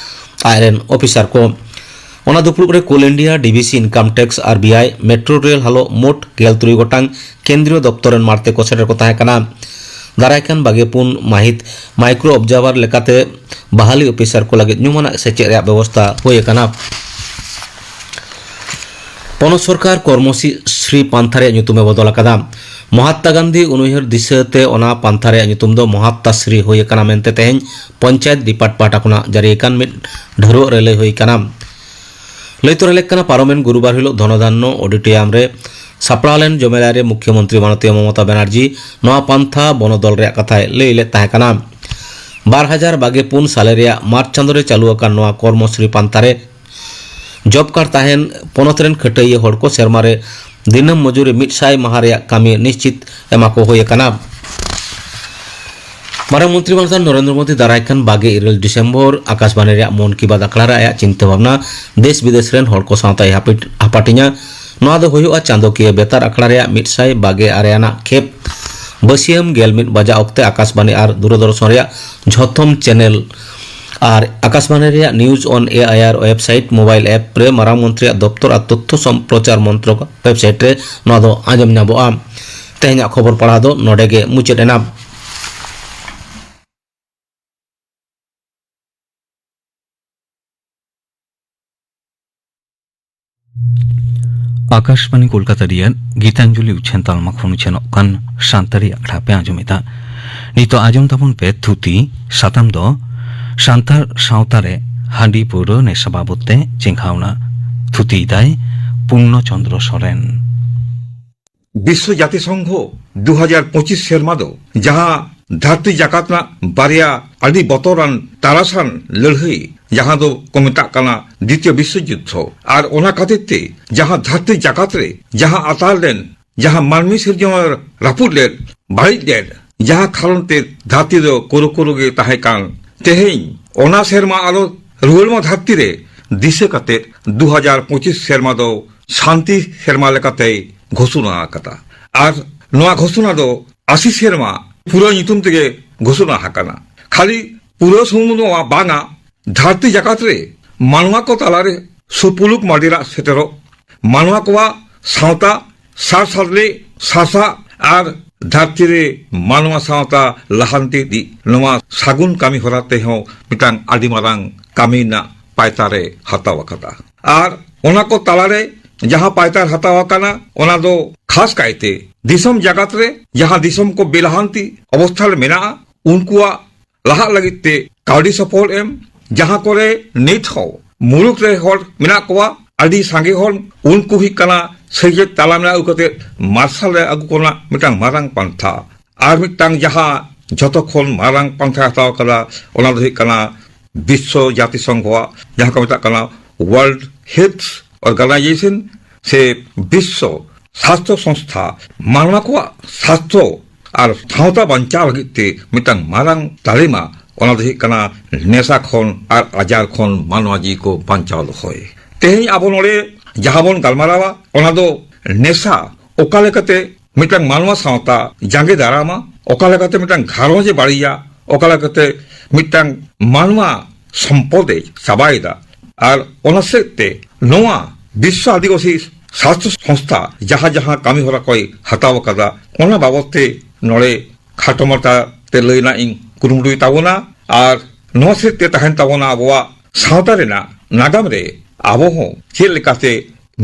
ᱟᱡᱨᱮᱱ ᱚᱯᱷᱤᱥᱟᱨ ᱠᱚ᱾ ᱚᱱᱟ ᱫᱩᱯᱲᱩᱵ ᱨᱮ Coal India DVC income tax R B I metro rail ᱦᱟᱞᱚ ᱢᱳᱴ ᱜᱮᱞ ᱛᱩᱨᱩᱭ ᱜᱚᱴᱟᱝ ᱠᱮᱱᱫᱨᱤᱭᱚ ᱫᱚᱯᱛᱚᱨ ᱨᱮᱱ ᱢᱟᱬᱛᱮ ᱠᱚ ᱥᱮᱴᱮᱨ ᱠᱚ ᱛᱟᱦᱮᱸ ᱠᱟᱱᱟ᱾ ᱫᱟᱨᱟᱭ ᱠᱟᱱ ᱵᱟᱜᱮ ᱯᱩᱱ ᱢᱟᱹᱦᱤᱛ ᱢᱟᱭᱠᱨᱳ ᱚᱵᱡᱟᱨᱵᱷᱟᱨ ᱞᱮᱠᱟᱛᱮ ᱵᱟᱦᱟᱞᱤ ᱚᱯᱷᱤᱥᱟᱨ ᱠᱚ ᱞᱟᱹᱜᱤᱫ ᱧᱩᱢᱟᱱᱟᱜ ᱥᱮᱪᱮᱫ ᱨᱮᱭᱟᱜ ᱵᱮᱵᱚᱥᱛᱷᱟ ᱦᱩᱭ ᱟᱠᱟᱱᱟ᱾ ᱯᱚᱱᱚᱛ ᱥᱚᱨᱠᱟᱨ ᱠᱚᱨᱢᱚᱥᱨᱤ ᱯᱟᱱᱛᱷᱟ ᱨᱮᱭᱟᱜ ᱧᱩᱛᱩᱢ ᱮ ᱵᱚᱫᱚᱞ ᱟᱠᱟᱫᱟ᱾ ᱢᱚᱦᱟᱛᱢᱟ ᱜᱟᱱᱫᱷᱤ ᱩᱱᱩᱭᱦᱟᱹᱨ ᱫᱤᱥᱟᱹ ᱛᱮ ᱚᱱᱟ ᱯᱟᱱᱛᱷᱟ ᱨᱮᱭᱟᱜ ᱧᱩᱛᱩᱢ ᱫᱚ ᱢᱚᱦᱟᱛᱢᱟ ᱥᱨᱤ ᱦᱩᱭ ᱟᱠᱟᱱᱟ ᱢᱮᱱᱛᱮ ᱛᱮᱦᱮᱧ ᱯᱚᱧᱪᱟᱭᱮᱛ ᱰᱤᱯᱟᱨᱴ ᱯᱟᱦᱴᱟ ᱠᱷᱚᱱᱟᱜ ᱡᱟᱹᱨᱤ ᱟᱠᱟᱱ ᱢᱤᱫ ᱰᱷᱟᱹᱨᱣᱟᱹᱜ ᱨᱮ ᱞᱟᱹᱭ ᱦᱩᱭ ᱟᱠᱟᱱᱟ᱾ ᱞᱟᱹᱭ ᱛᱚᱨᱟ ᱞᱮᱠ ᱠᱟᱱᱟ, ᱯᱟᱨᱚᱢᱮᱱ ᱜᱩᱨᱩᱵᱟᱨ ᱦᱤᱞᱳᱜ ᱫᱷᱚᱱᱚᱫᱷᱟᱱᱱᱚ ᱚᱰᱤᱴᱳᱨᱤᱭᱟᱢ ᱨᱮ ᱥᱟᱯᱲᱟᱣ ᱞᱮᱱ ᱡᱚᱢᱮᱞᱟᱭ ᱨᱮ ᱢᱩᱠᱷᱭᱚᱢᱚᱱᱛᱨᱤ ᱢᱟᱱᱚᱛᱤᱭᱟᱹ ᱢᱚᱢᱚᱛᱟ ᱵᱟᱱᱟᱨᱡᱤ ᱱᱚᱣᱟ ᱯᱟᱱᱛᱷᱟ ᱵᱚᱱᱚᱫᱚᱞ ᱨᱮᱭᱟᱜ ᱠᱟᱛᱷᱟᱭ ᱞᱟᱹᱭ ᱞᱮᱫ ᱛᱟᱦᱮᱸ ᱠᱟᱱᱟ᱾ ᱵᱟᱨ ᱦᱟᱡᱟᱨ ᱵᱟᱜᱮ ᱯᱩᱱ ᱥᱟᱞᱮ ᱨᱮᱭᱟᱜ ᱢᱟᱨᱪ ᱪᱟᱸᱫᱳ ᱨᱮ ᱪᱟᱹᱞᱩ ᱟᱠᱟᱱ ᱱᱚᱣᱟ ᱠᱚᱨᱢᱚᱥᱨᱤ ᱯᱟᱱᱛᱷᱟ ᱨᱮ ᱡᱚᱵ ᱠᱟᱨᱰ ᱛᱟᱦᱮᱱ ᱯᱚᱱᱚᱛ ᱨᱮᱱ ᱠᱷᱟᱹᱴᱟᱹᱭᱟᱹ ᱦᱚᱲ ᱠᱚ ᱥᱮᱨᱢᱟ ᱨᱮ ᱫᱤᱱᱟᱹᱢ ᱢᱚᱡᱩᱨᱤ ᱢᱤᱫ ᱥᱟᱭ ᱢᱟᱦᱟ ᱨᱮᱭᱟᱜ ᱠᱟᱹᱢᱤ ᱱᱤᱥᱪᱤᱛ ᱮᱢᱟ ᱠᱚ ᱦᱩᱭ ᱟᱠᱟᱱᱟ᱾ ᱢᱟᱨᱟᱝ ᱢᱚᱱᱛᱨᱤ ᱢᱟᱱᱚᱛᱟᱱ ᱱᱚᱨᱮᱱᱫᱨᱚ ᱢᱳᱫᱤ ᱫᱟᱨᱟᱭ ᱠᱟᱱ ᱵᱟᱜᱮ ᱤᱨᱟᱹᱞ ᱰᱤᱥᱮᱢᱵᱚᱨ ᱟᱠᱟᱥᱵᱟᱱᱤ ᱨᱮᱭᱟᱜ ᱢᱚᱱ ᱠᱤ ᱵᱟᱛ ᱟᱠᱷᱲᱟ ᱨᱮ ᱟᱭᱟᱜ ᱪᱤᱱᱛᱟᱹ ᱵᱷᱟᱵᱽᱱᱟ ᱫᱮᱥ ᱵᱤᱫᱮᱥ ᱨᱮᱱ ᱦᱚᱲ ᱠᱚ ᱥᱟᱶᱛᱟᱭ ᱦᱟᱯᱤᱴ-, ᱦᱟᱯᱟᱴᱤᱧᱟ᱾ ᱱᱚᱣᱟ ᱫᱚ ᱦᱩᱭᱩᱜᱼᱟ ᱪᱟᱸᱫᱚᱠᱤᱭᱟᱹ ᱵᱮᱛᱟᱨ ᱟᱠᱷᱲᱟ ᱨᱮᱭᱟᱜ ᱢᱤᱫ ᱥᱟᱭ ᱵᱟᱜᱮ ᱟᱨᱮ ᱟᱱᱟᱜ ᱠᱷᱮᱯ᱾ ᱵᱟᱹᱥᱤᱭᱟᱹᱢ ᱜᱮᱞ ᱢᱤᱫ ᱵᱟᱡᱟᱜ ᱚᱠᱛᱮ ᱟᱠᱟᱥᱵᱟᱱᱤ ᱟᱨ ᱫᱩᱨᱚᱫᱚᱨᱥᱚᱱ ᱨᱮᱭᱟᱜ ᱡᱷᱚᱛᱚᱢ ᱪᱮᱱᱮᱞ ᱟᱨ ᱟᱠᱟᱥᱵᱟᱱᱤ ᱨᱮᱭᱟᱜ News on A I R website, mobile app ᱨᱮ ᱢᱟᱨᱟᱝ ᱢᱚᱱᱛᱨᱤᱭᱟᱜ ᱫᱚᱯᱛᱚᱨ ᱟᱨ ᱛᱚᱛᱛᱷᱚ ᱥᱚᱢᱯᱨᱚᱪᱟᱨ ᱢᱚᱱᱛᱨᱚᱠ ᱳᱭᱮᱵᱥᱟᱭᱤᱴ ᱨᱮ ᱱᱚᱣᱟ ᱫᱚ ᱟᱸᱡᱚᱢ ᱧᱟᱢᱚᱜᱼᱟ᱾ ᱛᱮᱦᱮᱧᱟᱜ ᱠᱷᱚᱵᱚᱨ ᱯᱟᱲᱦᱟᱣ ᱫᱚ ᱱᱚᱰᱮ ᱜᱮ ᱢᱩᱪᱟᱹᱫ ᱮᱱᱟ᱾ ᱟᱠᱟᱥᱵᱟᱱᱤ ᱠᱳᱞᱠᱟᱛᱟ ᱨᱮᱭᱟᱜ ᱜᱤᱛᱟᱧᱡᱚᱞᱤ ᱩᱪᱷᱟᱹᱱ ᱛᱟᱞᱢᱟ ᱠᱷᱚᱱ ᱩᱪᱷᱟᱹᱱᱚᱜ ᱠᱟᱱ ᱥᱟᱱᱛᱟᱲᱤ ᱟᱠᱷᱲᱟ ᱯᱮ ᱟᱸᱡᱚᱢᱮᱫᱟ᱾ ᱱᱤᱛᱚᱜ ᱟᱸᱡᱚᱢ ᱛᱟᱵᱚᱱ ᱯᱮ ᱛᱷᱩᱛᱤ᱾ ᱥᱟᱛᱟᱢ ᱫᱚ ᱥᱟᱱᱛᱟᱲ ᱥᱟᱶᱛᱟ ᱨᱮ ᱦᱟᱺᱰᱤ ᱯᱟᱹᱣᱨᱟᱹ ᱱᱮᱥᱟ ᱵᱟᱵᱚᱛ ᱛᱮ ᱪᱮᱸᱜᱷᱟᱣᱱᱟ᱾ ᱛᱷᱩᱛᱤᱭᱮᱫᱟᱭ ᱯᱩᱨᱱᱚ ᱪᱚᱸᱫᱽᱨᱚ ᱥᱚᱨᱮᱱ᱾ ᱵᱤᱥᱥᱚ ᱡᱟᱛᱤ ᱥᱚᱝᱜᱷᱚ ᱫᱩ ᱦᱟᱡᱟᱨ ᱯᱚᱸᱪᱤᱥ ᱥᱮᱨᱢᱟ ᱫᱚ ᱡᱟᱦᱟᱸ ᱫᱷᱟᱹᱨᱛᱤ ᱡᱟᱠᱟᱛ ᱨᱮᱱᱟᱜ ᱵᱟᱨᱭᱟ ᱟᱹᱰᱤ ᱵᱚᱛᱚᱨᱟᱱ ᱛᱟᱨᱟᱥᱟᱱ ᱞᱟᱹᱲᱦᱟᱹᱭ, ᱡᱟᱦᱟᱸ ᱫᱚ ᱠᱚ ᱢᱮᱛᱟᱜ ᱠᱟᱱᱟ ᱫᱤᱛᱤᱭᱚ ᱵᱤᱥᱥᱚ ᱡᱩᱫᱽᱫᱷᱚ, ᱟᱨ ᱚᱱᱟ ᱠᱷᱟᱹᱛᱤᱨ ᱛᱮ ᱡᱟᱦᱟᱸ ᱫᱷᱟᱹᱨᱛᱤ ᱡᱟᱠᱟᱛ ᱨᱮ ᱡᱟᱦᱟᱸ ᱟᱛᱟᱨ ᱞᱮᱱ, ᱡᱟᱦᱟᱸ ᱢᱟᱹᱱᱢᱤ ᱥᱤᱨᱡᱚᱱ ᱨᱟᱹᱯᱩᱫ ᱞᱮᱫ, ᱵᱟᱹᱲᱤᱡ ᱞᱮᱫ, ᱡᱟᱦᱟᱸ ᱠᱷᱟᱨᱚᱱ ᱛᱮ ᱫᱷᱟᱹᱨᱛᱤ ᱫᱚ ᱠᱩᱨᱩ ᱠᱩᱨᱩ ᱜᱮ ᱛᱟᱦᱮᱸ ᱠᱟᱱ, ᱛᱮᱦᱮᱧ ᱚᱱᱟ ᱥᱮᱨᱢᱟ ᱟᱞᱚ ᱨᱩᱣᱟᱹᱲ ᱢᱟ ᱫᱷᱟᱹᱨᱛᱤ ᱨᱮ ᱫᱤᱥᱟᱹ ᱠᱟᱛᱮ ᱫᱩ ᱦᱟᱡᱟᱨ ᱯᱚᱸᱪᱤᱥ ᱥᱮᱨᱢᱟ ᱫᱚ ᱥᱟᱱᱛᱤ ᱥᱮᱨᱢᱟ ᱞᱮᱠᱟᱛᱮᱭ ᱜᱷᱳᱥᱚᱱᱟ ᱟᱠᱟᱫᱟ᱾ ᱟᱨ ᱱᱚᱣᱟ ᱜᱷᱳᱥᱚᱱᱟ ᱫᱚ ᱟᱥᱤ ᱥᱮᱨᱢᱟ ᱯᱩᱨᱟᱹ ᱧᱩᱛᱩᱢ ᱛᱮᱜᱮ ᱜᱷᱳᱥᱚᱱᱟ ᱟᱠᱟᱱᱟ᱾ ᱠᱷᱟᱹᱞᱤ ᱯᱩᱨᱟᱹ ᱥᱩᱢᱩᱝ ᱫᱚ ᱱᱚᱣᱟ ᱵᱟᱝᱟ, ᱫᱷᱟᱹᱨᱛᱤ ᱡᱟᱠᱟᱛ ᱨᱮ ᱢᱟᱱᱣᱟ ᱠᱚ ᱛᱟᱞᱟᱨᱮ ᱥᱩᱯᱩᱞᱩᱠ ᱢᱟᱹᱰᱤᱨᱟᱜ ᱥᱮᱴᱮᱨᱚᱜ, ᱢᱟᱱᱣᱟ ᱠᱚᱣᱟᱜ ᱥᱟᱶᱛᱟ ᱥᱟᱨ ᱥᱟᱫᱽᱞᱮ ᱥᱟᱥᱟ ᱟᱨ ᱫᱷᱟᱹᱨᱛᱤ ᱨᱮ ᱢᱟᱱᱣᱟ ᱥᱟᱶᱛᱟ ᱞᱟᱦᱟᱱᱛᱤ ᱤᱫᱤ, ᱱᱚᱣᱟ ᱥᱟᱹᱜᱩᱱ ᱠᱟᱹᱢᱤ ᱦᱚᱨᱟ ᱛᱮᱦᱚᱸ ᱢᱤᱫᱴᱟᱝ ᱟᱹᱰᱤ ᱢᱟᱨᱟᱝ ᱠᱟᱹᱢᱤ ᱨᱮᱱᱟᱜ ᱯᱟᱭᱛᱟᱨᱮ ᱦᱟᱛᱟᱣ ᱟᱠᱟᱫᱟ᱾ ᱟᱨ ᱚᱱᱟ ᱠᱚ ᱛᱟᱞᱟᱨᱮ ᱡᱟᱦᱟᱸ ᱯᱟᱭᱛᱟᱨ ᱦᱟᱛᱟᱣ ᱟᱠᱟᱱᱟ, ᱚᱱᱟ ᱫᱚ ᱠᱷᱟᱥ ᱠᱟᱭᱛᱮ ᱫᱤᱥᱚᱢ ᱡᱟᱠᱟᱛ ᱨᱮ ᱡᱟᱦᱟᱸ ᱫᱤᱥᱚᱢ ᱠᱚ ᱵᱮᱞᱟᱦᱟᱱᱛᱤ ᱚᱵᱚᱥᱛᱷᱟ ᱨᱮ ᱢᱮᱱᱟᱜᱼᱟ, ᱩᱱᱠᱩᱣᱟᱜ ᱞᱟᱦᱟᱜ ᱞᱟᱹᱜᱤᱫ ᱛᱮ ᱠᱟᱹᱣᱰᱤ ᱥᱚᱯᱚᱦᱚᱫ ᱮᱢ, ᱡᱟᱦᱟᱸ ᱠᱚᱨᱮ ᱱᱤᱛ ᱦᱚᱸ ᱢᱩᱞᱩᱠ ᱨᱮ ᱦᱚᱲ ᱢᱮᱱᱟᱜ ᱠᱚᱣᱟ, ᱟᱹᱰᱤ ᱥᱟᱸᱜᱮ ᱦᱚᱲ, ᱩᱱᱠᱩ ᱦᱩᱭᱩᱜ ᱠᱟᱱᱟ ᱥᱮᱪᱮᱫ ᱛᱟᱞᱟ ᱢᱮᱱᱟᱜ ᱟᱹᱜᱩ ᱠᱟᱛᱮ ᱢᱟᱨᱥᱟᱞ ᱨᱮ ᱟᱹᱜᱩ ᱠᱚ ᱨᱮᱱᱟᱜ ᱢᱤᱫᱴᱟᱝ ᱢᱟᱨᱟᱝ ᱯᱟᱱᱛᱷᱟ᱾ ᱟᱨ ᱢᱤᱫᱴᱟᱝ ᱡᱟᱦᱟᱸ ᱡᱷᱚᱛᱚ ᱠᱷᱚᱱ ᱢᱟᱨᱟᱝ ᱯᱟᱱᱛᱷᱟᱭ ᱦᱟᱛᱟᱣ ᱟᱠᱟᱫᱟ, ᱚᱱᱟ ᱫᱚ ᱦᱩᱭᱩᱜ ᱠᱟᱱᱟ ᱵᱤᱥᱥᱚ ᱡᱟᱛᱤ ᱥᱚᱝᱜᱷᱚᱣᱟᱜ ᱡᱟᱦᱟᱸ ᱠᱚ ᱢᱮᱛᱟᱜ ᱠᱟᱱᱟ World Health Organization ᱥᱮ ᱵᱤᱥᱥᱚ ᱥᱟᱥᱛᱷᱚ ᱥᱚᱝᱥᱛᱷᱟ ᱢᱟᱱᱣᱟ ᱠᱚᱣᱟᱜ ᱥᱟᱥᱛᱷᱚ ᱟᱨ ᱥᱟᱶᱛᱟ ᱵᱟᱧᱪᱟᱣ ᱞᱟᱹᱜᱤᱫ ᱛᱮ ᱢᱤᱫᱴᱟᱝ ᱢᱟᱨᱟᱝ ᱛᱟᱞᱮᱢᱟ, ᱚᱱᱟ ᱫᱚ ᱦᱩᱭᱩᱜ ᱠᱟᱱᱟ ᱱᱮᱥᱟ ᱠᱷᱚᱱ ᱟᱨ ᱟᱡᱟᱨ ᱠᱷᱚᱱ ᱢᱟᱱᱣᱟ ᱡᱤᱣᱤ ᱠᱚ ᱵᱟᱧᱪᱟᱣ ᱫᱚᱦᱚᱭ᱾ ᱛᱮᱦᱮᱧ ᱟᱵᱚ ᱱᱚᱰᱮ ᱡᱟᱦᱟᱸ ᱵᱚᱱ ᱜᱟᱞᱢᱟᱨᱟᱣᱟ, ᱚᱱᱟ ᱫᱚ ᱱᱮᱥᱟ ᱚᱠᱟ ᱞᱮᱠᱟᱛᱮ ᱢᱤᱫᱴᱟᱝ ᱢᱟᱱᱣᱟ ᱥᱟᱶᱛᱟ ᱡᱟᱸᱜᱮ ᱫᱟᱨᱟᱢᱟ, ᱚᱠᱟ ᱞᱮᱠᱟᱛᱮ ᱢᱤᱫᱴᱟᱝ ᱜᱷᱟᱨᱚᱸᱡᱽ ᱮ ᱵᱟᱹᱲᱤᱡᱟ, ᱚᱠᱟ ᱞᱮᱠᱟᱛᱮ ᱢᱤᱫᱴᱟᱝ ᱢᱟᱱᱣᱟ ᱥᱚᱢᱯᱚᱫ ᱮ ᱪᱟᱵᱟᱭᱮᱫᱟ᱾ ᱟᱨ ᱚᱱᱟ ᱥᱮᱫ ᱛᱮ ᱱᱚᱣᱟ ᱵᱤᱥᱥᱚ ᱟᱹᱫᱤᱵᱟᱹᱥᱤ ᱥᱟᱥᱛᱷᱚ ᱥᱚᱝᱥᱛᱷᱟ ᱡᱟᱦᱟᱸ ᱡᱟᱦᱟᱸ ᱠᱟᱹᱢᱤ ᱦᱚᱨᱟ ᱠᱚᱭ ᱦᱟᱛᱟᱣ ᱟᱠᱟᱫᱟ, ᱚᱱᱟ ᱵᱟᱵᱚᱛ ᱛᱮ ᱱᱚᱰᱮ ᱠᱷᱟᱴᱚ ᱢᱟᱪᱷᱟ ᱛᱮ ᱞᱟᱹᱭ ᱨᱮᱱᱟᱜ ᱤᱧ ᱠᱩᱨᱩᱢᱩᱴᱩᱭ ᱛᱟᱵᱚᱱᱟ᱾ ᱟᱨ ᱱᱚᱣᱟ ᱥᱮᱫ ᱛᱮ ᱛᱟᱦᱮᱱ ᱛᱟᱵᱚᱱᱟ ᱟᱵᱚᱣᱟᱜ ᱥᱟᱶᱛᱟ ᱨᱮᱱᱟᱜ ᱱᱟᱜᱟᱢ ᱨᱮ ᱟᱵᱚ ᱦᱚᱸ ᱪᱮᱫ ᱞᱮᱠᱟᱛᱮ